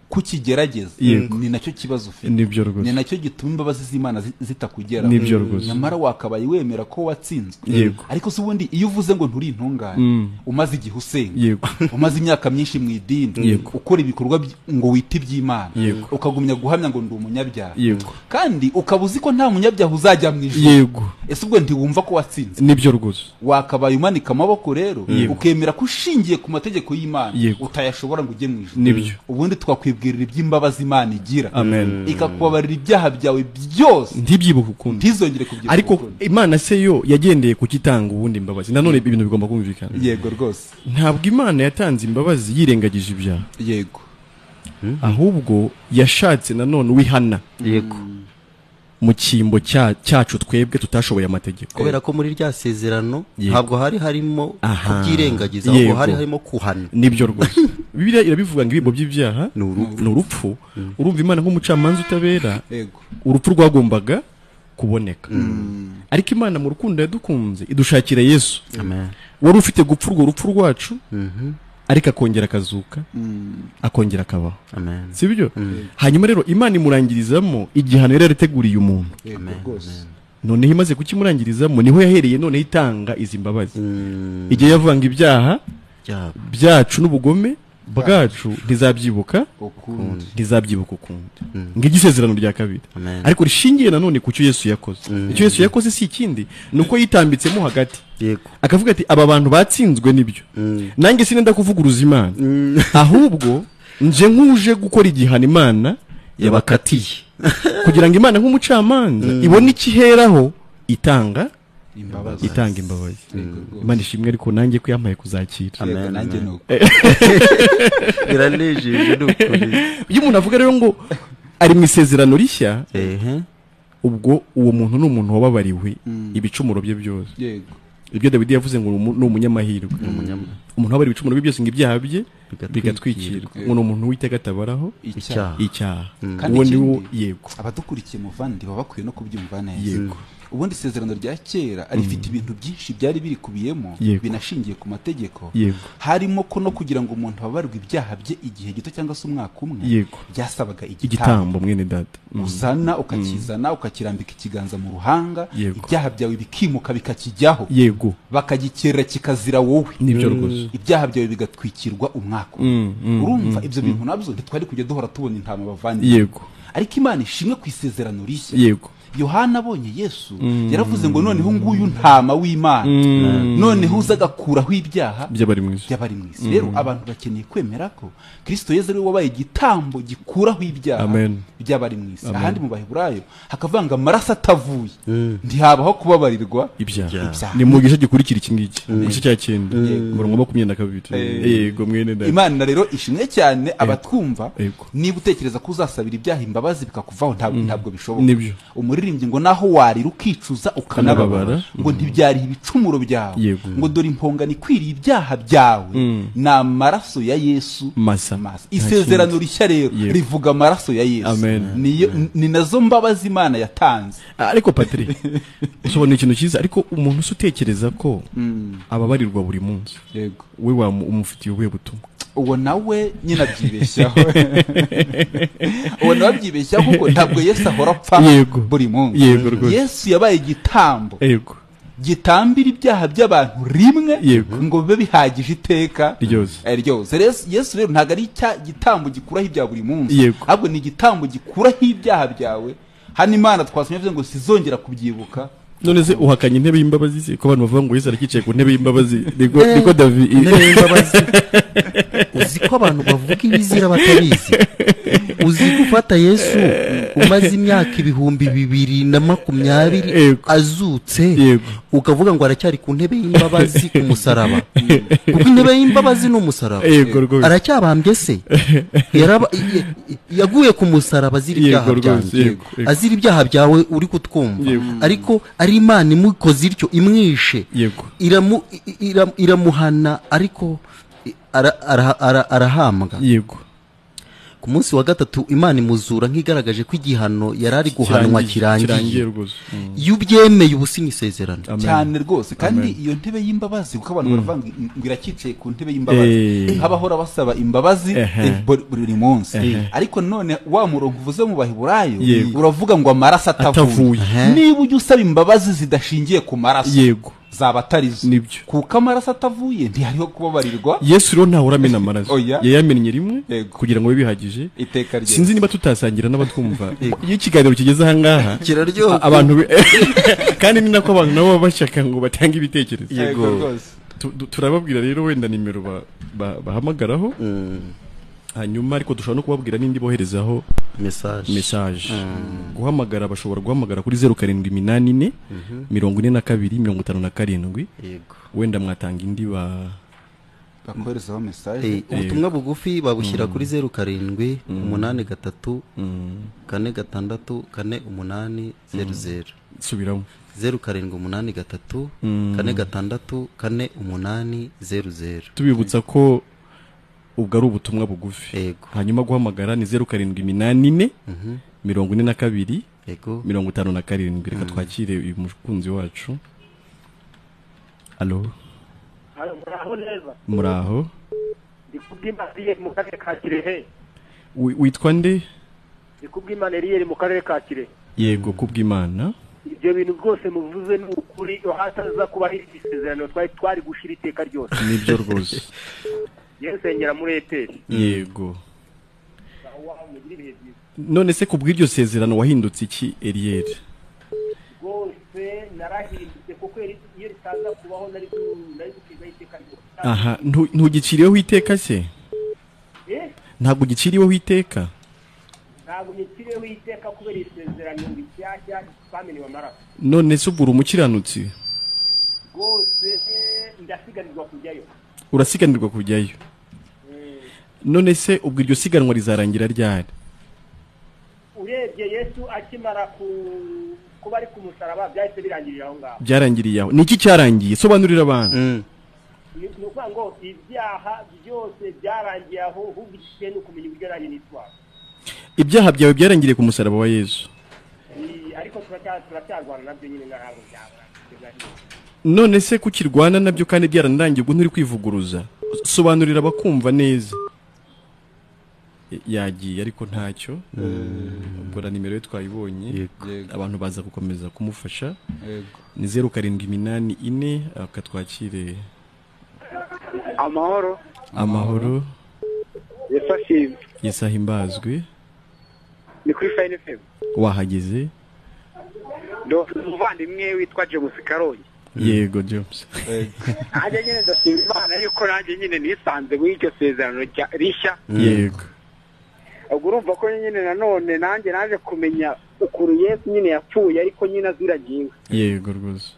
S2: kukigerageza ni nacyo kibazo ufite.
S3: Nibyo rwose.
S2: Ni nacyo gituma imbabazi z'Imana zitakugera.
S3: Nibyo rwose.
S2: Nyamara wakabaye wemera ko watsinzwe.
S3: Yego.
S2: Ariko se ubundi iyo uvuze ngo nturi intungane, umaze igihe usenga, umaze imyaka myinshi mu idini, ukora ibikorwa ngo wite iby'Imana, ukagumya guhamya ngo ndi umunyabyaha, kandi ukaba uzi ko nta munyabyaha uzajya mu ijuru.
S3: Yego.
S2: Ese ubwo ntiwumva ko watsinze?
S3: Nibyo rwose.
S2: Wakabaye umanika amaboko rero, ukemera ko ushingiye ku mategeko y'Imana utayashobora ngo ujye mu ijuru.
S3: Nibyo.
S2: Ubundi twakwibwirira iby'imbabazi Imana igira, ikakubabarira ibyaha byawe byose,
S3: ntibyibuke ukundi,
S2: ntizongere kubyibuka.
S3: Ariko Imana se yo yagendeye kukitanga ubundi imbabazi. Nanone ibintu bigomba kumvikana.
S2: Yego rwose.
S3: Ntabwo Imana yatanze imbabazi yirengagije ibyaha.
S2: Yego.
S3: Ahubwo yashatse nanone wihana.
S1: Yego.
S3: Mu cyimbo cyacu twebwe tutashoboye amategeko.
S1: Kubera ko muri rya sezerano ntabwo hari harimo kubyirengagiza, ahubwo hari harimo kuhana.
S3: Nibyo rwose. Bibiliya irabivuga ngo ibihembo by'ibyaha ni urupfu. Urumva Imana nk'umucamanza utabera, urupfu rwagombaga kuboneka. Ariko Imana mu rukundo yadukunze idushakira Yesu.
S1: Amen.
S3: Wari ufite gupfa urwo rupfu rwacu, ariko akongera akazuka, akongera akabaho.
S1: Amen.
S3: Sibyo? Hanyuma rero Imana imurangirizamo igihano yari yarateguriye umuntu. Noneho imaze kukimurangirizamo niho yahereye noneho itanga izi mbabazi. Igihe yavanga ibyaha byacu n'ubugome bwacu ntizabyibuka
S2: ukundi,
S3: ntizabyibuka ukundi. Ng'igisezerano rya kabiri. Ariko rishingiye nanone ku cyo Yesu yakoze. Icyo Yesu yakoze si ikindi, nuko yitambitsemo hagati.
S1: Yego.
S3: Akavuga ati aba bantu batsinzwe nibyo, nanjye sinenda kuvuguruza Imana, ahubwo nje nkuje gukora igihano Imana yabakatiye, kugira ngo Imana nk'umucamanza ibone ikiheraho itanga
S2: imbabazi.
S3: Itanga imbabazi. Imana ishimwe, ariko nanjye ko yampaye kuzakira.
S2: Amen. Nanjye nuko
S1: biranejeje n'ukuri.
S3: Iyo umuntu avuga rero ngo ari mu isezerano rishya, ubwo uwo muntu ni umuntu wababariwe ibicumuro bye byose.
S2: Yego.
S3: Ibyo Dawidi yavuze ngo ni umunyamahirwe, umuntu wabariwe ibicumuro bye byose ngo ibyaha bye bigatwikirwa, ngo ni umuntu witega atabaraho
S2: icyaha.
S3: Uwo ni wo. Yego.
S2: Abadukurikiye muvandi baba bakwiye no kubyumva neza.
S3: Yego.
S2: Ubundi isezerano rya kera rifite ibintu byinshi byari birikubiyemo binashingiye ku mategeko. Harimo ko no kugira ngo umuntu ababarwe ibyaha bye igihe gito cyangwa se umwaka umwe, byasabaga
S3: igitambo mwene data.
S2: Uzana ukakizana ukakirambika ikiganza mu ruhanga, ibyaha byawe bikimuka bikakijyaho. Bakagikerera kikazira wowe.
S3: Nibyo rwose.
S2: Ibyaha byawe bigatwikirwa umwaka. Urumva ibyo bintu nabyo ntitwari kujya duhora tubona intama bavandimwe. Ariko Imana ishimwe ku isezerano rishya. Yohana abonye Yesu yaravuze ngo noneho nguyu ntama w'Imana, noneho uza agakuraho ibyaha
S3: by'abari mu
S2: isi. Rero abantu bakeneye kwemera ko Kristo Yesu ari we wabaye igitambo gikuraho ibyaha by'abari mu isi. Ahandi mu Baheburayo hakavanga amaraso atavuye ntihabaho kubabarirwa
S3: ibyaha. Ni mu gice gikurikira iki ngiki, mu gice cya 9 umurongo 22. Yego mwene data.
S2: Imana rero ishimwe cyane abatwumva. Niba utekereza ko uzasabira ibyaha imbabazi bikakuvaho, ntabwo bishoboka. Umuririmbyi ngo naho warira ukicuza ukanababara, ngo ntibyari ibicumuro byawe, ngo dore impongano ikwiriye ibyaha byawe ni amaraso ya Yesu
S3: masa.
S2: Isezerano rishya rero rivuga amaraso ya Yesu. Ni nazo mbabazi Imana yatanze.
S3: Ariko Patrick usobanura ikintu cyiza, ariko umuntu utekereza ko ababarirwa buri munsi, we umufitiye ubuhe butumwa?
S2: Uwo nawe nyine abyibeshyaho. Uwo nawe abyibeshyaho kuko ntabwo Yesu ahora apfa buri munsi. Yesu yabaye igitambo gitambira ibyaha by'abantu rimwe ngo bibe bihagije iteka ryose. Yesu rero ntabwo ari igitambo gikuraho ibyaha buri munsi, ahubwo ni igitambo gikuraho ibyaha byawe. Hano Imana twasomye yavuze ngo sizongera kubyibuka.
S3: None se uhakanye intebe y'imbabazi se ko abantu bavuga ngo Yesu arakicaye ku ntebe y'imbabazi? Niko David
S1: intebe y'imbabazi. Uzi ko abantu bavuga ibizira batabizi. Uzi gufata Yesu umaze imyaka 2020 azutse, ukavuga ngo aracyari ku ntebe y'imbabazi ku musaraba. Kuko intebe y'imbabazi ni umusaraba. Aracyabambye se? Yaguye ku musaraba azira ibyaha byanjye, azira ibyaha byawe uri kutwumva. Ariko ari Imana imukoze ityo, imwishe, iramuhana, ariko arahambwa. Ku munsi wa gatatu Imana imuzura nk'igaragaje ko igihano yarari guhanwa kirangiye. Iyo ubyemeye ubusinye isezerano
S2: cyane rwose. Kandi iyo ntebe y'imbabazi, kuko abantu baravanga ngo irakicaye ku ntebe y'imbabazi, nk'abahora basaba imbabazi buri munsi. Ariko none wa murongo uvuze mu Baheburayo uravuga ngo amaraso atavuye. Niba ujya usaba imbabazi zidashingiye ku maraso, zaba atarizo, kuko amaraso atavuye ntihariho kubabarirwa.
S3: Yesu rero ntawe uramena amaraso, yayamennye rimwe kugira ngo bibe bihagije
S2: iteka rye.
S3: Sinzi niba tutasangira n'abatwumva iyo ikiganiro kigeze aha ngaha abantu kandi ni nako abantu nabo bashaka ngo batange ibitekerezo. Turababwira rero wenda nimero bahamagaraho, hanyuma ariko dushobora no kubabwira n'indi boherezaho message. Guhamagara bashobora guhamagara kuri 0784 42 57. Wenda mwatanga indi
S2: bakoherezaho message.
S1: Ubutumwa bugufi babushyira kuri 07 83 46 48 00.
S3: Subiramo.
S1: 07 83 46 48 00.
S3: Tubibutsa ko ubwo ari ubutumwa bugufi. Hanyuma guhamagara ni 0784 42 57. Reka twakire uyu mukunzi wacu. Allo.
S4: Muraho neza.
S3: Muraho.
S4: Ndikubwimana Eriel mu karere ka Kirehe.
S3: Witwa nde?
S4: Ndikubwimana Eriel mu karere ka Kirehe.
S3: Yego, kubw'Imana.
S4: Ibyo bintu rwose muvuze ni ukuri, hataza kuba hari isezerano twari gushira iteka ryose.
S3: Nibyo rwose.
S4: Yensengera muri eteri.
S3: Yego. None se kubw'iryo sezerano wahindutse iki Eriel?
S4: Rwose narahindutse kuko iyo ritaza kubaho nari gukiza iteka ryose.
S3: Aha, ntugiciriweho iteka se? Ntabwo ugiciriweho iteka?
S4: Ntabwo ngiciriweho iteka kubera isezerano rishyashya twamenewe amaraso.
S3: None se ubwo uri umukiranutsi?
S4: Rwose ndasiganirwa kujyayo.
S3: Urasiganirwa kujyayo. None se ubwo iryo siganwa rizarangira ryari?
S4: Urebye Yesu akimara kuba ari ku musaraba byahise birangirira aho ngaho.
S3: Byarangiriye aho. Niki cyarangiye? Sobanurira abantu.
S4: Ni ukuvuga ngo ibyaha byose byarangiye aho, ahubwo igisigaye ni ukumenya uburyo nanjye nitwara.
S3: Ibyaha byawe byarangiriye ku musaraba wa Yesu.
S4: Ariko Turacyarwana nabyo nyine, ntabwo byabura.
S3: None se kukirwana nabyo kandi byararangiye, ubwo nturi kwivuguruza? Sobanurira abakumva neza. Yagiye, ariko ntacyo, ubwo na nimero ye twayibonye.
S1: Yego.
S3: Abantu baza gukomeza kumufasha.
S2: Yego.
S3: Ni 0784, akatwakire.
S5: Amahoro.
S3: Amahoro.
S5: Yesu ashimwe.
S3: Yesu ahimbazwe.
S5: Ni kuri Fine FM?
S3: Wahageze.
S5: Umuvandimwe witwa James Karongi.
S3: Yego, James.
S5: Nanjye nyine ndashima Imana yuko nanjye nyine nisanze muri iryo sezerano rishya. Ubwo urumva ko nyine nanone nanjye naje kumenya ukuntu Yesu nyine yapfuye, ariko nyine aziragiwe.
S3: Yego rwose.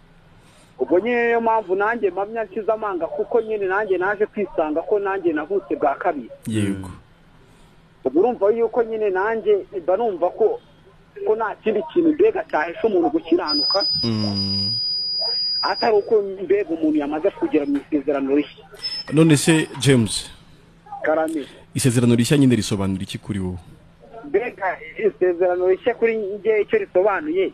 S5: Ubwo nyine niyo mpamvu nanjye mpamya nshize amanga, kuko nyine nanjye naje kwisanga ko nanjye navutse bwa kabiri. Ubwo urumva yuko nyine nanjye mba numva ko nta kindi kintu mbega cyahesha umuntu gukiranuka atari uko mbega umuntu yamaze kugera mu isezerano rishya.
S3: None se James,
S5: Karame.
S3: isezerano rishya nyine risobanura iki kuri wowe?
S5: Mbega isezerano rishya kuri njye icyo risobanuye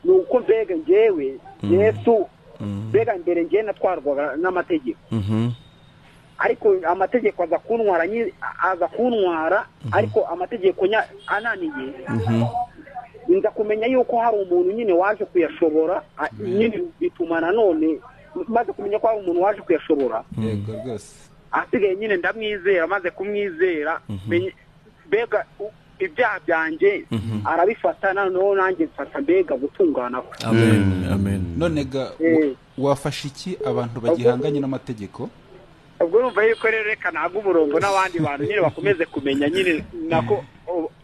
S5: ni uko mbega njyewe Yesu, mbega mbere njyewe natwarwaga n'amategeko, ariko amategeko aza kuntwara, ariko amategeko ananiye, nza kumenya yuko hari umuntu nyine waje kuyashobora. Nyine bituma nanone maze kumenya ko hari umuntu waje kuyashobora.
S2: Yego rwose.
S5: Asigaye nyine ndamwizera, maze kumwizera mbega ibyaha byanjye arabifata, noneho nanjye mfata mbega gutungana kwe.
S3: Amen, amen.
S2: None ga wafasha iki abantu bagihanganye n'amategeko?
S5: Ubwo urumva yuko rero reka ntabwo umurongo n'abandi bantu nyine bakomeze kumenya nyine nako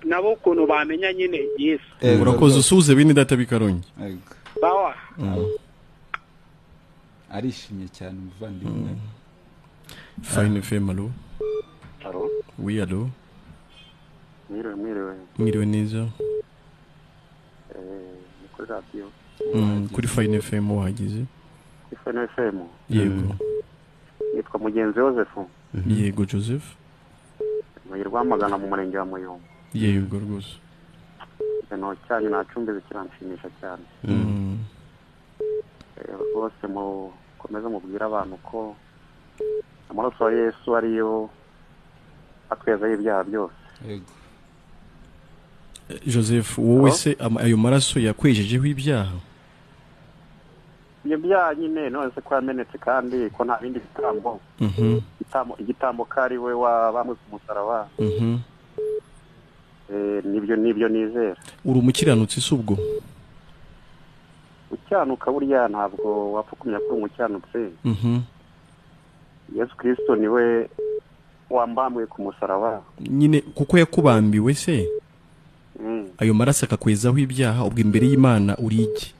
S5: nabo ukuntu bamenya nyine Yesu.
S3: Urakoze, usuhuze bene data b'Ikarongi.
S2: Yego.
S5: Bawa.
S2: Arishimye cyane umuvandimwe.
S3: Fine FM, allo?
S6: Allo?
S3: Oui, allo?
S6: Mwiriwe, mwiriwe.
S3: Mwiriwe neza.
S6: Ni kuri radiyo?
S3: Kuri Fine FM, wahageze.
S6: Kuri Fine FM?
S3: Yego.
S6: Nitwa Mugenzi Joseph.
S3: Yego, Joseph.
S6: Mu Rwamagana, mu murenge wa Muyumbu.
S3: Yego rwose.
S6: Ikintu cyanyu nacumbeze kiranshimisha cyane. Rwose mukomeze mubwire abantu ko amaraso ya Yesu ariyo atwezaho ibyaha byose.
S2: Yego.
S3: Joseph, wowe se ayo maraso yakwejejeho ibyaha?
S6: Ibyo byaha nyine, none se ko yamenetse kandi ko nta bindi bitambo, igitambo ko ari we wabambwe ku musaraba, nibyo nizera.
S3: Uri umukiranutsi se ubwo?
S6: Ukiranuka burya ntabwo wapfa kumenya ko uri umukiranutsi. Yesu Kristo niwe wambambuye ku musaraba.
S3: Nyine kuko yakubambiwe se, ayo maraso akakwezaho ibyaha, ubwo imbere y'Imana uri iki?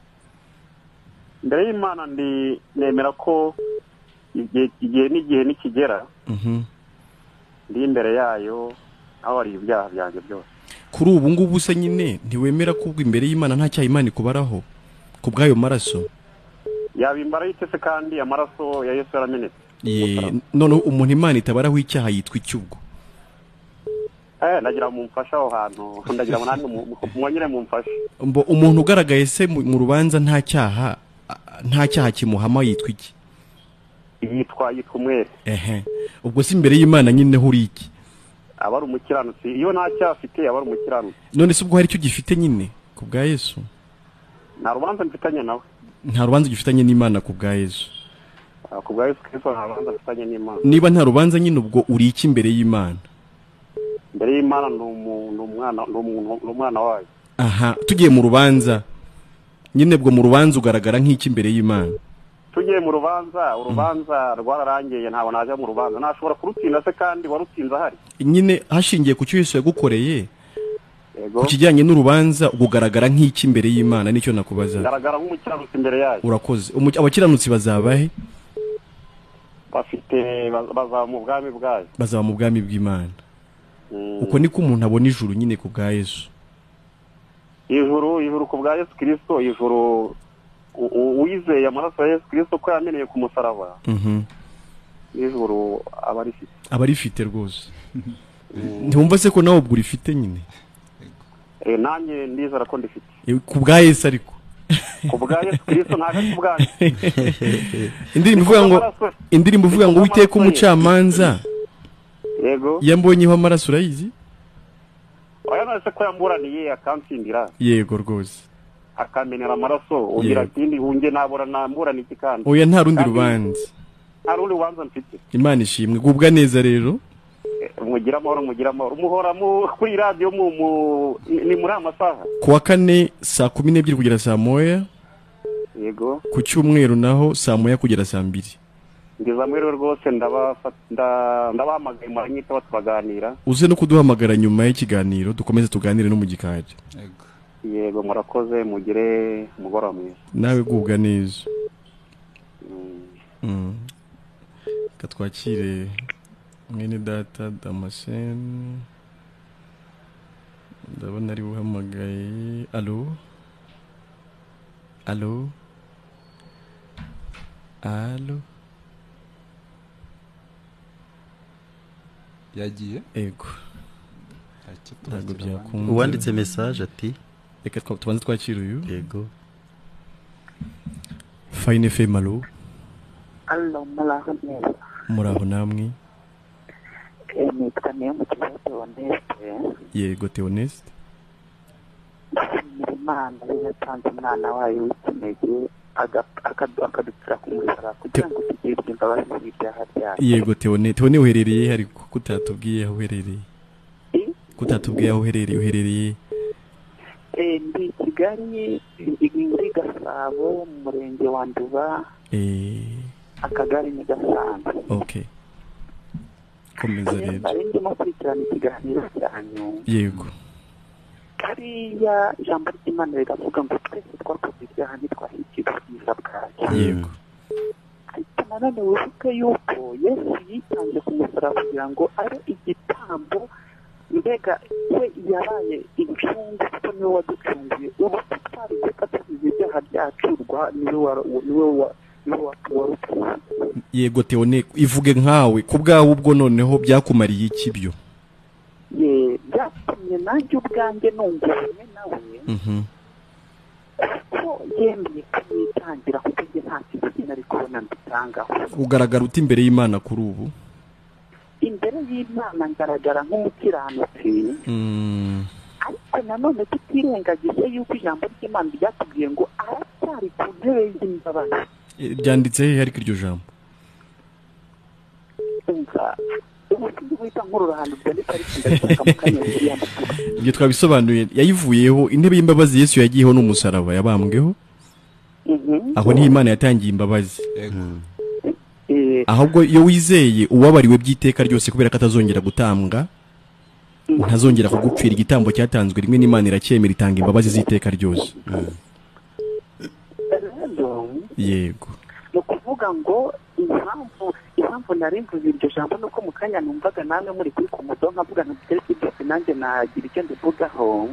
S6: Imbere y'Imana ndi nemera ko igihe n'igihe nikigera, ndi imbere yayo aho ari ibyaha byanjye byose.
S3: Kuri ubu ngubu se nyine ntiwemera ko ubwo imbere y'Imana nta cyaha Imana ikubaraho ku bw'ayo maraso?
S6: Yabimbara yitese kandi amaraso ya Yesu yaramenetse.
S3: Noneho umuntu Imana itabaraho icyaha yitwa iki ubwo?
S6: Ndagira mumfashe aho hantu, ndagira ngo namwe mwongere mumfashe.
S3: Mbo umuntu ugaragaye se mu rubanza nta cyaha, nta cyaha kimuhama, yitwa iki?
S6: Yitwa umwere.
S3: Ehe, ubwo si imbere y'Imana nyine ho uri iki?
S6: Aba ari umukiranutsi, iyo nta cyaha afite aba ari umukiranutsi.
S3: None se ubwo hari icyo gifite nyine ku bwa Yesu?
S6: Nta rubanza mfitanye nawe.
S3: Nta rubanza ugifitanye n'Imana ku bwa Yesu?
S6: Ku bwa Yesu Kristo nta rubanza mfitanye n'Imana.
S3: Niba nta rubanza nyine, ubwo uri iki imbere y'Imana?
S6: Imbere y'Imana ni umwana wayo.
S3: Aha, tugiye mu rubanza nyine, bwo mu rubanza ugaragara nk'iki imbere y'Imana?
S6: Tugiye mu rubanza, urubanza rwararangiye, ntabwo naje mu rubanza, nashobora kurutsinda se kandi warutsinze ahari?
S3: Nyine hashingiye ku cyo Yesu yagukoreye, ku kijyanye n'urubanza, ugaragara nk'iki imbere y'Imana? Nicyo nakubaza.
S6: Ngaragara nk'umukiranutsi imbere yayo.
S3: Urakoze. Abakiranutsi bazaba he?
S6: Bafite bazaba mu bwami bwayo.
S3: Bazaba mu bwami bw'Imana. Uko niko umuntu abona ijuru nyine ku bwa Yesu.
S6: Ijuru ku bwa Yesu Kristo, ijuru uwizeye amaraso ya Yesu Kristo ko yameneye ku musaraba, ijuru aba arifite.
S3: Aba arifite rwose. Ntiwumva se ko nawe ubwo urifite nyine?
S6: Nanjye ndizera ko ndifite.
S3: Ku bwa Yesu ariko.
S6: Ku bwa Yesu Kristo ntabwo ari ku bwanjye.
S3: Indirimbo ivuga ngo Uwiteka umucamanza.
S6: Yego.
S3: Yambonyeho amaraso, urayizi?
S6: Oya, none ko yamburaniye akantsindira.
S3: Yego rwose.
S6: Akamenera amaraso, ugira kindi hunge nabura namburana iki kandi.
S3: Oya, nta rundi rubanza.
S6: Nta rundi rubanza mfite.
S3: Imana ishimwe, gubwa neza rero.
S6: Mugira amahoro, mugira amahoro. Muhora kuri radio ni muri amasaha.
S3: Kuwa kane saa 12 kugera saa 1.
S6: Yego.
S3: Ku cyumweru naho saa 1 kugera saa 2.
S6: Ngeza mwero rwose ndabahamagaye muranyita tubaganira.
S3: Uze no kuduhamagara nyuma y'ikiganiro dukomeze tuganire no mu gikari.
S2: Yego.
S6: Yego, murakoze, mugire umugoroba mwiza.
S3: Nawe gubwa neza. Katwakire mwene data Damascene, ndabona ari uhamagaye. Allo, allo, allo.
S2: Yagiye?
S3: Yego. Ntabwo byakunda.
S1: Uwanditse message ati
S3: reka tubanze twakire uyu.
S1: Yego.
S3: Fine FM, allo.
S7: Allo, muraho neza.
S3: Muraho namwe.
S7: Nitwa Niyomukiza Theoneste.
S3: Yego Theoneste.
S7: Ndashimira Imana yatanze umwana wayo w'ikinege akadupfira ku musaraba kugira ngo tugirirwe imbabazi z'ibyaha byacu.
S3: Yego Theone, uherereye ariko kutatubwiye aho uherereye. Kutatubwiye aho uherereye.
S7: Ndi Kigali, ndi Gasabo, mu murenge wa Nduba. Akagari ni Gasanze.
S3: Okay. Komeza rero.
S7: Nari ndimo kurikirana ikiganiro cyanyu.
S3: Yego.
S7: Kariya ijambo ry'Imana riravuga ngo twese twakoze ibyaha ntitwashyikira ubwiza bwayo.
S3: Yego.
S7: Ariko nanone wibuke yuko Yesu yitanze ku musaraba kugira ngo abe igitambo, mbega we yabaye incungu kuko niwe waducunguye. Ubu tutari gupfa tuzize ibyaha byacu, niwe warupfuye.
S3: Yego Theone, ivuge nkawe ku bwawe ubwo noneho byakumariye iki byo?
S7: Byatumye nanjye ubwanjye nunguranye nawe. Kuko yemeye kumwitangira kuko njye nta kiguzi nari kubona mbitangaho.
S3: Ugaragara uti imbere y'Imana kuri ubu?
S7: Imbere y'Imana ngaragara nk'umukiranutsi. Ariko nanone tutirengagije yuko ijambo ry'Imana ryatubwiye ngo aracyari ku ntebe y'imbabazi.
S3: Byanditse hehe ariko iryo jambo? Ibyo twabisobanuye, yayivuyeho intebe y'imbabazi Yesu yagiyeho n'umusaraba yabambweho. Aho niho Imana yatangiye imbabazi. Ahubwo iyo wizeye uwabariwe by'iteka ryose kubera ko atazongera gutambwa, ntazongera kugupfira, igitambo cyatanzwe rimwe n'Imana iracyemera itanga imbabazi z'iteka ryose. Yego.
S7: Ni ukuvuga ngo impamvu nari mvuze iryo jambo nuko mu kanya numvaga namwe muri kuri kumudo nkavuga nti byose nanjye nagira icyo ndivugaho.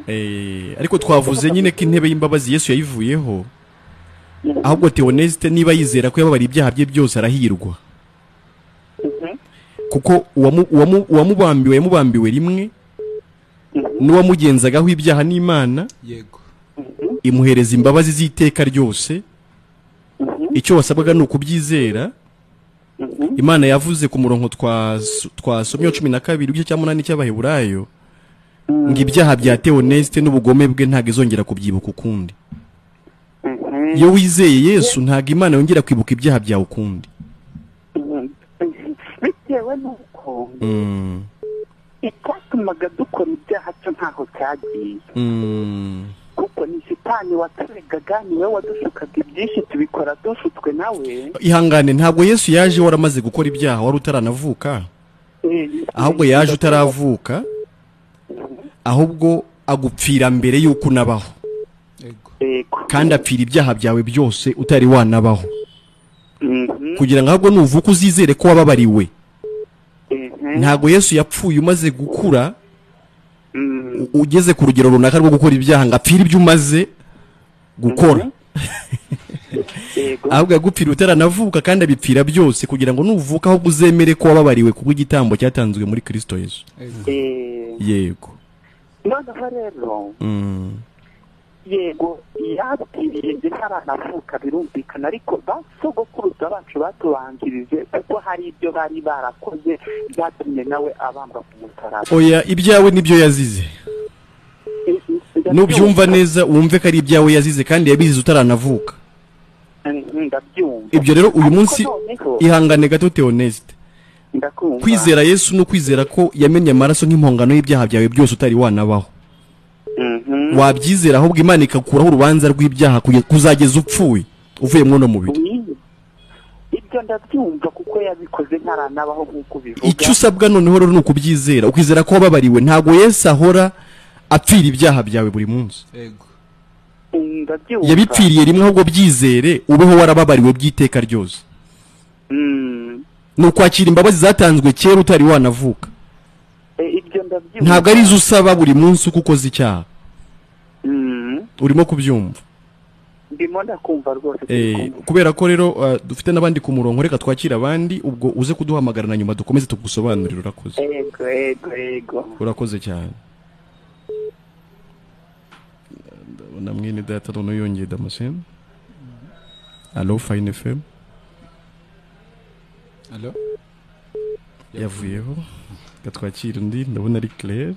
S3: Ariko twavuze nyine ko intebe y'imbabazi Yesu yayivuyeho. Ahubwo Theoneste niba yizera ko yababariye ibyaha bye byose arahirwa. Kuko uwamubambiwe yamubambiwe rimwe, n'uwamugenzagaho ibyaha n'Imana.
S2: Yego.
S3: Imuhereza imbabazi z'iteka ryose. Icyo wasabwaga ni ukubyizera. Imana yavuze ku murongo twasomye 12 igice cya 8 cy'Abaheburayo ngo ibyaha bya Theoneste n'ubugome bwe ntago izongera kubyibuka ukundi. Iyo wizeye Yesu ntago Imana yongera kwibuka ibyaha byawe ukundi.
S7: Bitewe nuko icyatumaga dukora ibyaha cyo ntaho cyagiye. Kuko ni shitani waturegaga, niwe wadushukaga ibyinshi tubikora dushutswe nawe.
S3: Ihangane, ntabwo Yesu yaje waramaze gukora ibyaha, wari utaranavuka. Ahubwo yaje utaravuka, ahubwo agupfira mbere yuko unabaho. Kandi apfira ibyaha byawe byose utari wanabaho. Kugira ngo ahubwo nuvuka uzizere ko wababariwe. Ntabwo Yesu yapfuye umaze gukura, ugeze ku rugero runaka rwo gukora ibyaha ngo apfire ibyo umaze gukora. Ahubwo yagupfira utaranavuka kandi abipfira byose kugira ngo nuvuka ahubwo uzemere ko wababariwe kubwo igitambo cyatanzwe muri Kristo Yesu. Yego.
S7: Noneho rero yego yabwiriye njye ntaranavuka birumvikana, ariko ba sogokuruza bacu batubanjirije kuko hari ibyo bari barakoze byatumye nawe abambwa ku musaraba.
S3: Oya, ibyawe nibyo yazize. Nubyumva neza wumve ko ari ibyawe yazize kandi yabizize utaranavuka.
S7: Ndabyumva.
S3: Ibyo rero uyu munsi ihangane gato Theoneste. Kwizera Yesu no kwizera ko yamenye amaraso nk'impongano y'ibyaha byawe byose utari wanabaho. Wabyizera ahubwo Imana ikakuraho urubanza rw'ibyaha kuzageza upfuye uvuye mu no mubiri.
S7: Ibyo ndabyumva kuko yabikoze ntaranabaho nk'uko bivuga.
S3: Icyo usabwa noneho rero ni ukubyizera, ukwizera ko wababariwe. Ntago Yesu ahora apfira ibyaha byawe buri munsi.
S2: Yego.
S3: Yabipfiriye rimwe, ahubwo byizere ubeho warababariwe by'iteka ryose. Ni ukwakira imbabazi zatanzwe kera utari wanavuka.
S7: Ibyo ndabyumva.
S3: Ntabwo ari izo usaba buri munsi uko ukoze icyaha. Urimo kubyumva?
S7: Ndimo ndakumva rwose.
S3: Kubera ko rero dufite n'abandi ku murongo, reka twakira abandi, ubwo uze kuduhamagara na nyuma dukomeze tugusobanurire. Urakoze.
S7: Yego yego yego.
S3: Urakoze cyane. Ndabona mwene data noneho yongeye Damascene. Allo Fine FM.
S2: Allo.
S3: Yavuyeho. Gatwakira undi, ndabona ari Claire.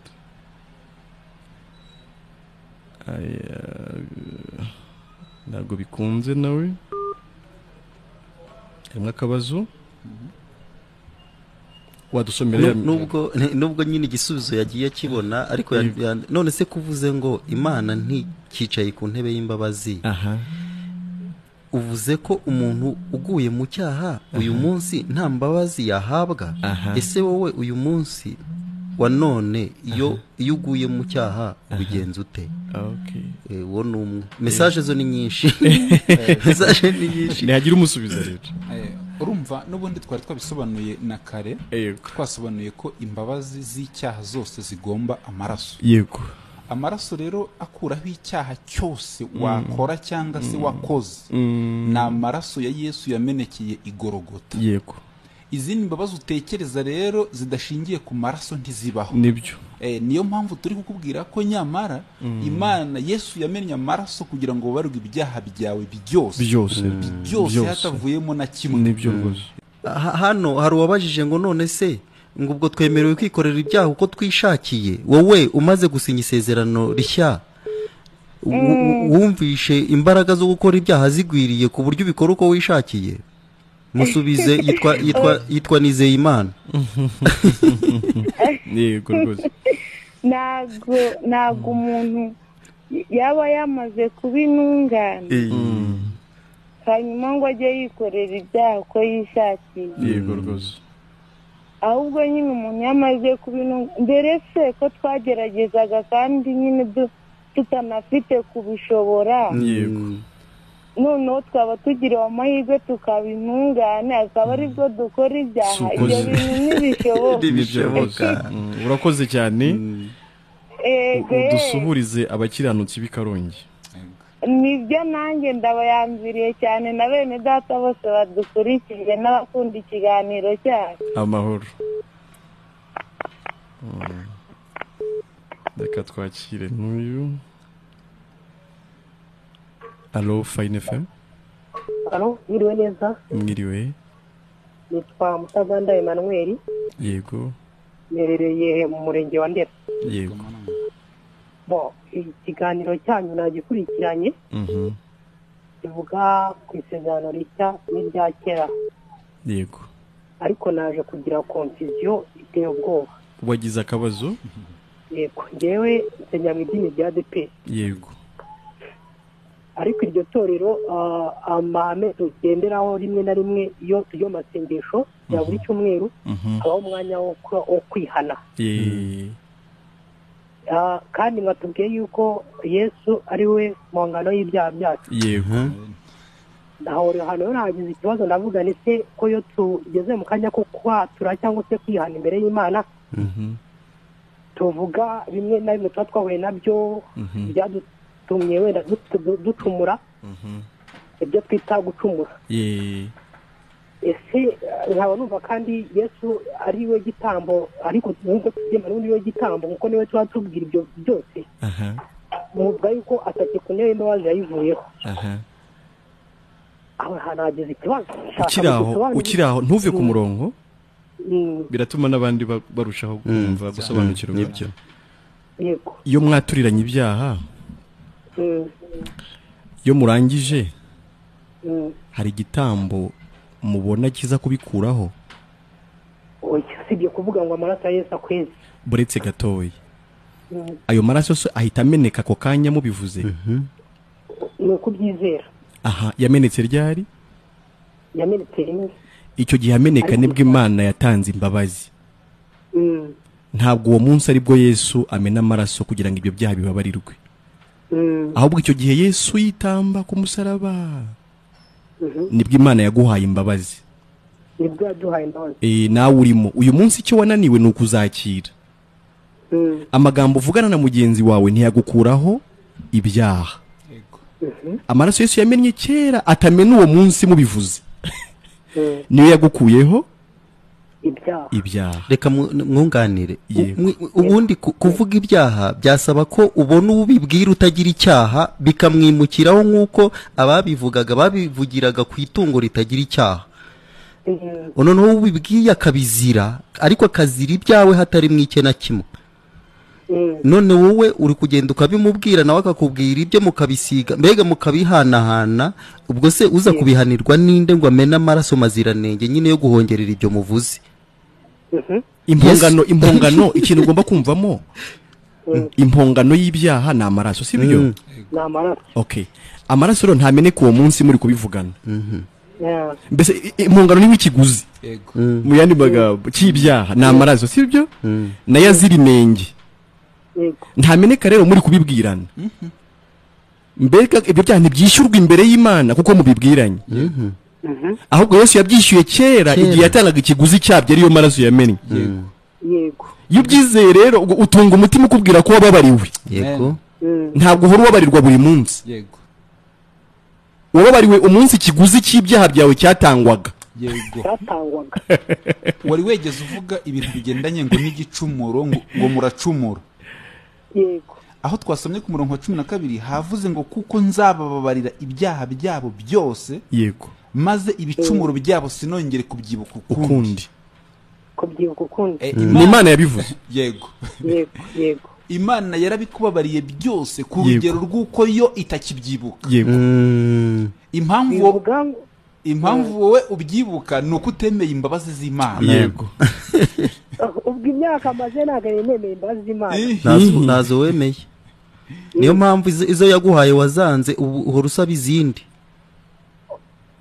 S3: Ntabwo bikunze nawe. Harimo akabazo. Wadusomera
S1: nubwo nyine igisubizo yagiye akibona, ariko none se kuvuze ngo Imana ntikicaye ku ntebe y'imbabazi. Uvuze ko umuntu uguye mu cyaha uyu munsi nta mbabazi yahabwa. Ese wowe uyu munsi wa none iyo uguye mu cyaha ubigenza ute? Uwo ni umwe. Message zo ni nyinshi. Message ni nyinshi.
S3: Ntihagira umusubiza rero.
S2: Urumva n'ubundi twari twabisobanuye na kare, twasobanuye ko imbabazi z'icyaha zose zigomba amaraso.
S3: Yego.
S2: Amaraso rero akuraho icyaha cyose wakora cyangwa se wakoze. Ni amaraso ya Yesu yamenekeye igorogota.
S3: Yego.
S2: Izindi mbabazi utekereza rero zidashingiye ku maraso ntizibaho.
S3: Nibyo.
S2: Niyo mpamvu turi kukubwira ko nyamara Imana Yesu yamennye amaraso kugira ngo babarwe ibyaha byawe byose. Byose hatavuyemo na kimwe.
S3: Nibyo rwose.
S1: Hano hari uwabajije ngo none se ngo ubwo twemerewe kwikorera ibyaha uko twishakiye, wowe umaze gusinya isezerano rishya wumvishe imbaraga zo gukora ibyaha zigwiriye ku buryo ubikora uko wishakiye? Musubize. Yitwa Nizeyimana.
S3: Yego rwose.
S8: Ntabwo umuntu yaba yamaze kuba intungane hanyuma ngo ajye yikorera ibyaha uko yishakiye.
S3: Yego rwose.
S8: Ahubwo nyine umuntu yamaze kuba intungane mbere se ko twageragezaga kandi nyine tutanafite kubishobora.
S3: Yego.
S8: Noneho twaba tugiriwe amahirwe tukaba intungane, akaba aribwo dukora ibyaha. Ibyo bintu ntibishoboka.
S3: Urakoze cyane. Udusuhurize abakiranutsi b'i Karongi.
S8: Nibyo, nanjye ndabayambiriye cyane na bene data bose badukurikiye n'abakunda ikiganiro cyacu.
S3: Amahoro. Reka twakire n'uyu. Allo Fine FM.
S9: Allo, mwiriwe neza?
S3: Mwiriwe.
S9: Nitwa Mutaganda Emmanuel.
S3: Yego.
S9: Nerereye mu murenge wa Ndera.
S3: Yego.
S9: Bo, ikiganiro cyanyu nagikurikiranye. Kivuga ku isezerano rishya n'irya kera.
S3: Yego.
S9: Ariko naje kugira confusion iteye ubwoba.
S3: Wagize akabazo?
S9: Yego, njyewe nsenya mu idini rya ADEPR.
S3: Yego.
S9: Ariko iryo torero amahame tugenderaho rimwe na rimwe iyo tujya mu masengesho ya buri cyumweru habaho umwanya wo kwihana. Kandi mwatubwiye yuko Yesu ari we mpongano y'ibyaha byacu.
S3: Yego.
S9: Naho hano nagize ikibazo, ndavuga ni se ko iyo tugeze mu kanya ko kwatura cyangwa se kwihana imbere y'Imana tuvuga bimwe na bimwe tuba twahuye nabyo byadutumye wenda ducumura, ibyo twita gucumura. Ese nkaba numva kandi Yesu ari we gitambo, ariko nubwo tubyemera n'undi we gitambo kuko niwe tuba tubwira ibyo byose, muvuga yuko atake ku ntebe y'imbabazi yayivuyeho. Aho hantu hageze ikibazo.
S3: Ukiri aho ntuve ku murongo, biratuma n'abandi barushaho kumva, gusobanukirwa.
S1: Nibyo.
S9: Yego.
S3: Iyo mwaturiranye ibyaha, iyo murangije, hari igitambo mubona kiza kubikuraho?
S9: Oya, usibye kuvuga ngo amaraso ya Yesu akweze.
S3: Buretse gatoya. Ayo maraso se ahita ameneka ako kanya mubivuze?
S9: Ni ukubyizera.
S3: Aha, yamenetse ryari?
S9: Yamenetse rimwe.
S3: Icyo gihe ameneka nibwo Imana yatanze imbabazi. Ntabwo uwo munsi aribwo Yesu amena amaraso kugira ngo ibyo byaha bibabarirwe, ahubwo icyo gihe Yesu yitamba ku musaraba nibwo Imana yaguhaye imbabazi.
S9: Nibwo yaduhaye imbabazi.
S3: Nawe urimo uyu munsi, icyo wananiwe ni ukuzakira. Amagambo uvugana na mugenzi wawe ntiyagukuraho ibyaha. Amaraso Yesu yamennye kera, atamena uwo munsi mubivuze, niyo yagukuyeho
S9: ibyaha.
S3: Ibyaha.
S1: Reka mwunganire.
S3: Yego.
S1: Ubundi kuvuga ibyaha byasaba ko ubona ubibwira utagira icyaha, bikamwimukiraho, nk'uko ababivugaga babivugiraga ku itungo ritagira icyaha. Noneho ubibwiye akabizira, ariko akazira ibyawe hatari mu icye na kimwe. None wowe uri kugenda ukabimubwira, nawe akakubwira ibyo, mukabisiga, mbega mukabihanahana. Ubwo se uza kubihanirwa ninde ngo amene amaraso maziranenge nyine yo guhongerera ibyo muvuze?
S3: Impongano, impongano, ikintu ugomba kumvamo, impongano y'ibyaha ni amaraso, si byo?
S9: Ni amaraso.
S3: Okay, amaraso rero ntameneka uwo munsi muri kubivugana. Mbese impongano ni nk'ikiguzi, mu yandi magambo, cy'ibyaha ni amaraso, si byo? Nayo azira inenge. Ntameneka rero muri kubibwirana. Mbega ibyo byaha ntibyishyurwa imbere y'Imana kuko mubibwiranye, ahubwo Yesu yabyishyuye kera
S1: Kera.
S3: igihe yatangaga ikiguzi cyabyo, ariyo maraso yamennye. Iyo ubyizeye rero, ubwo utunga umutima ukubwira ko wababariwe. Ntabwo uhora ubabarirwa buri munsi. Wababariwe umunsi ikiguzi cy'ibyaha byawe cyatangwaga.
S9: Cyatangwaga.
S2: Wari wegeze uvuga ibintu bigendanye ngo n'igicumuro, ngo muracumura.
S9: Yego.
S2: Aho twasomye ku murongo wa 12 havuze ngo: "Kuko nzabababarira ibyaha byabo byose, maze ibicumuro byabo sinongere kubyibuka ukundi."
S3: Ukundi.
S9: Kubyibuka ukundi.
S3: Ni Imana yabivuze.
S2: Yego.
S9: Yego.
S2: Imana yarabikubabariye byose ku rugero rw'uko yo itakibyibuka.
S9: Bivuga ngo
S2: Impamvu wowe ubyibuka ni uko utemeye imbabazi z'Imana.
S9: Ubwo imyaka maze ntabwo nari nemeye imbabazi z'Imana.
S1: Ntazo wemeye, niyo mpamvu izo yaguhaye wazanze, ubu uhora usaba izindi.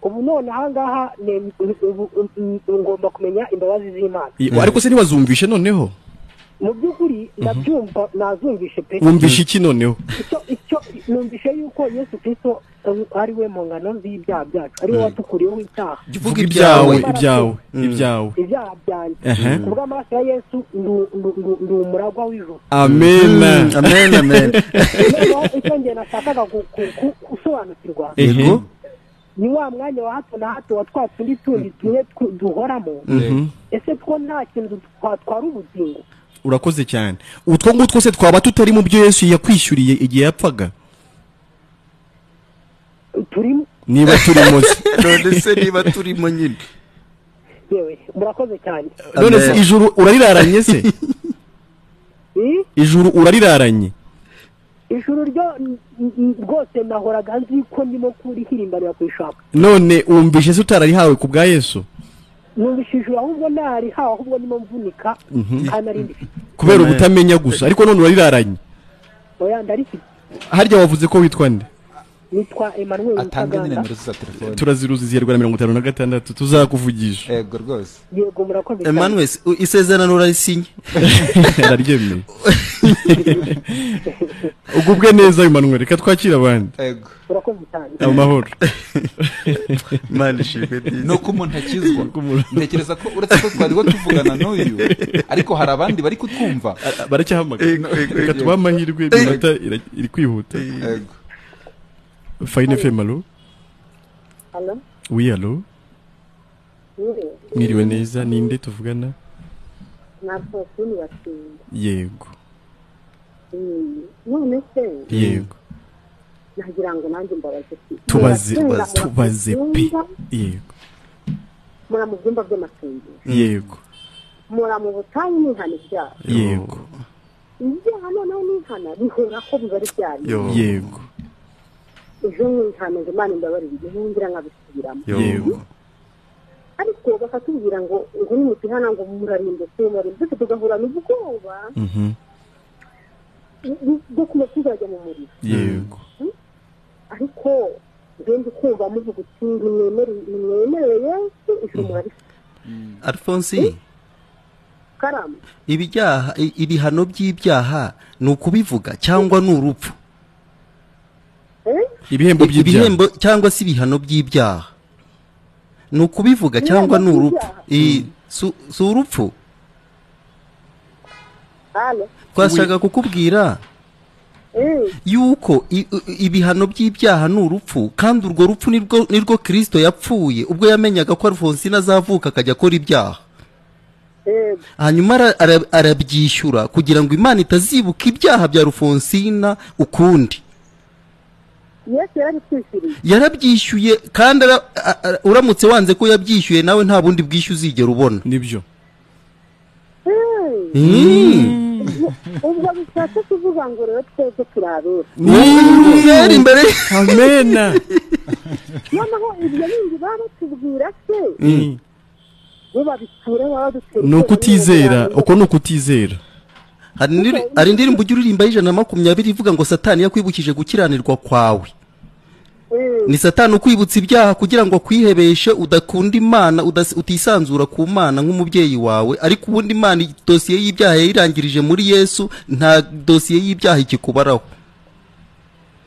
S9: Ubu none ahangaha ubu ngomba kumenya imbabazi z'Imana.
S3: Ariko se ntiwazumvishe noneho?
S9: Mu by'ukuri ndabyumva, nazumvishe pe.
S3: Wumvishe iki noneho?
S9: Icyo numvishe yuko Yesu Kristo ari we mpongano z'ibyaha byacu, ari we watukuriyeho icyaha.
S3: Vuga ibyawe, ibyawe, ibyawe.
S9: Ibyaha byanjye, ku bw'amaraso ya Yesu ndi umuragwa w'ijuru.
S3: Amen.
S1: Amen, amen.
S9: Noneho icyo njye nashakaga gusobanukirwa ni wa mwanya wa hato na hato wa twa tundi tundi tumwe duhoramo. Ese two nta kintu twatwara ubugingo?
S3: Urakoze cyane. Utwo ngutwo se twaba tutari mu byo Yesu yakwishyuriye igihe yapfaga?
S9: Turimo.
S3: Niba turimo se?
S1: None se niba turimo nyine?
S9: Yewe, murakoze cyane.
S3: None se ijuru urariraranye se?
S9: Eh?
S3: Ijuru urariraranye?
S9: Ijuru ryo rwose nahoraga nzi ko ndimo kurihirimbanira kuyishaka.
S3: None wumvishe se utararihawe ku bwa Yesu?
S9: Numvise ijuru ahubwo narihawe, ahubwo ndimo mvunika kandi nari ndifite.
S3: Kubera ubutamenya gusa, ariko none urariraranye?
S9: Oya, ndarifite.
S3: Harya wavuze ko witwa nde?
S9: Nitwa Emmanuel
S2: Atange
S9: Ntaganda.
S2: nimero ze za telefone.
S3: Turaziruzi ziyarwa na 56, tuzakuvugisha.
S2: Yego rwose.
S9: Yego, murakoze cyane.
S1: Emmanuel, isezerano urarisinye?
S3: Araryemeye. Ugubwe neza, Emmanuel. Reka twakire abandi.
S2: Yego.
S9: Murakoze cyane.
S3: Amahoro.
S1: Imana ishimwe.
S2: Ni uko umuntu akizwa. Ntekereza ko uretse ko twariho tuvugana n'uyu, ariko hari abandi bari kutwumva.
S3: Baracyahamagara, reka tubahe amahirwe, iminota iri kwihuta.
S2: Yego.
S3: Fine FM, allo?
S8: Allo?
S3: Oui, allo? Mwiriwe neza, ninde tuvugana?
S10: Na Alphonsine Batsinda.
S3: Yego.
S10: None se?
S3: Yego.
S10: Nagira ngo nanjye mbabaze.
S3: Tubaze pe. Yego.
S10: Mura mu byumba by'amasengesho.
S3: Yego.
S10: Mura mu butayu n'ihana ibyaha.
S3: Yego.
S10: Ibyaha noneho n'ihana bihora ko biba ari byari.
S3: Yego.
S10: Ejo nkihana ngo Imana imbabarire igihe ngira nkabisubiramo.
S3: Yego.
S10: Ariko bakatubwira ngo ngo nimutihana ngo murarimbutse murarimbutse tugahura n'ubwoba. Bwo kuba tuzajya mu muriro.
S3: Yego.
S10: Ariko ngende kumva muvuga uti nimwemerere Yesu ijuru murarifite.
S1: Alphonse,
S10: Karama.
S1: Ibyaha, ibihano by'ibyaha ni ukubivuga cyangwa ni urupfu?
S3: Ibihembo by'ibyaha.
S1: Ibihembo cyangwa se ibihano by'ibyaha ni ukubivuga cyangwa ni urupfu? Si urupfu? Twashaka kukubwira yuko ibihano by'ibyaha ni urupfu, kandi urwo rupfu nirwo Kristo yapfuye ubwo yamenyaga ko Alphonsine azavuka akajya akora ibyaha. Hanyuma arabyishyura kugira ngo Imana itazibuka ibyaha bya Alphonsine ukundi. Yarabyishyuye kandi uramutse wanze ko yabyishyuye nawe nta bundi bwishyu uzigera ubona.
S3: Nibyo.
S10: Ubwo bishatse kuvuga ngo rero twebwe turabera.
S1: Ni imbere.
S3: Amena.
S10: Noneho ibyo bindi baratubwira se.
S3: Ni ukutizera, uko ni ukutizera.
S1: Hari indirimbo ujya uririmba y'120 ivuga ngo Satani yakwibukije gukiranirwa kwawe. Ni Satani ukwibutsa ibyaha kugira ngo akwihebeshe udakunda Imana, utisanzura ku Mana nk'umubyeyi wawe, ariko ubundi Imana dosiye y'ibyaha yayirangirije muri Yesu, nta dosiye y'ibyaha ikikubaraho.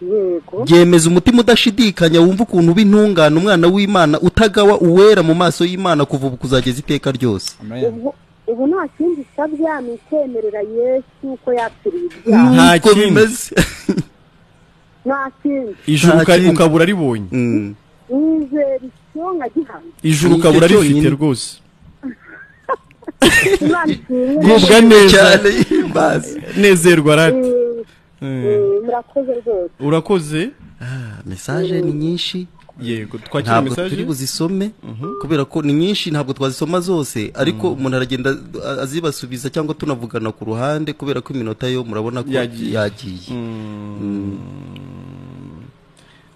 S10: Yego.
S1: Byemeza umutima udashidikanya wumva ukuntu b'intungane umwana w'Imana utagawa uwera mu maso y'Imana kuva ubu kuzageza iteka ryose.
S10: Ubu nta kindi sabya ni kwemerera Yesu ko yapfiriye ibyaha.
S3: Nta kindi.
S10: Nta kindi.
S3: Ijuru ukabura ribonye.
S10: Nizera icyo nkagihamya.
S3: Ijuru ukabura rifite rwose. Gubwa neza. Nezerwa rati.
S10: Murakoze rwose.
S3: Urakoze.
S1: Message ni nyinshi.
S3: Yego, twakira message.
S1: Turi buzisome kubera ko ni nyinshi ntabwo twazisoma zose, ariko umuntu aragenda azibasubiza cyangwa tunavugana ku ruhande kubera ko iminota yo murabona ko yagiye.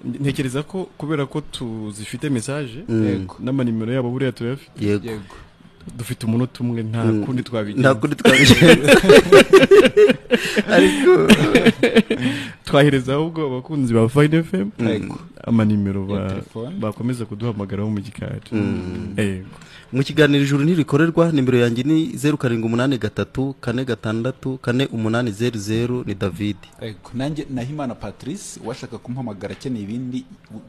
S3: Ntekereza ko kubera ko tuzifite message n'amanimero yabo buriya turayafite.
S1: Yego.
S3: Dufite umunota umwe nta kundi twabigenza.
S1: Nta kundi twabigenza. Ariko
S3: twahereza ahubwo abakunzi ba Fine FM amanimero bakomeza kuduhamagaraho mu gikari. Yego.
S1: Mu kiganiro ijuru ntirikorerwa nimero yanjye ni 0783 46 4800 ni David.
S2: Yego, nanjye Nahimana Patrice washaka kumpamagara akeneye ibindi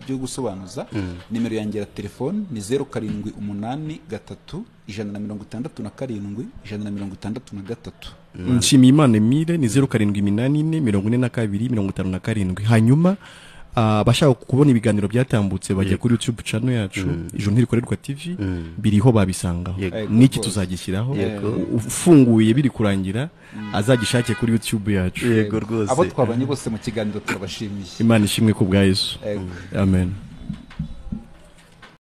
S2: byo gusobanuza, nimero yanjye ya telefone ni 0783 167 163.
S3: Nshimiyimana Emile ni 0784 42 57. Hanyuma abashaka kubona ibiganiro byatambutse bajya kuri YouTube channel yacu Ijuru Ntirikorerwa TV, biriho babisangaho. Niki tuzagishyiraho ufunguye biri kurangira azagishake kuri YouTube yacu.
S1: Yego rwose.
S2: Abo twabanye bose mu kiganiro turabashimiye.
S3: Imana ishimwe ku bwa Yesu. Amen.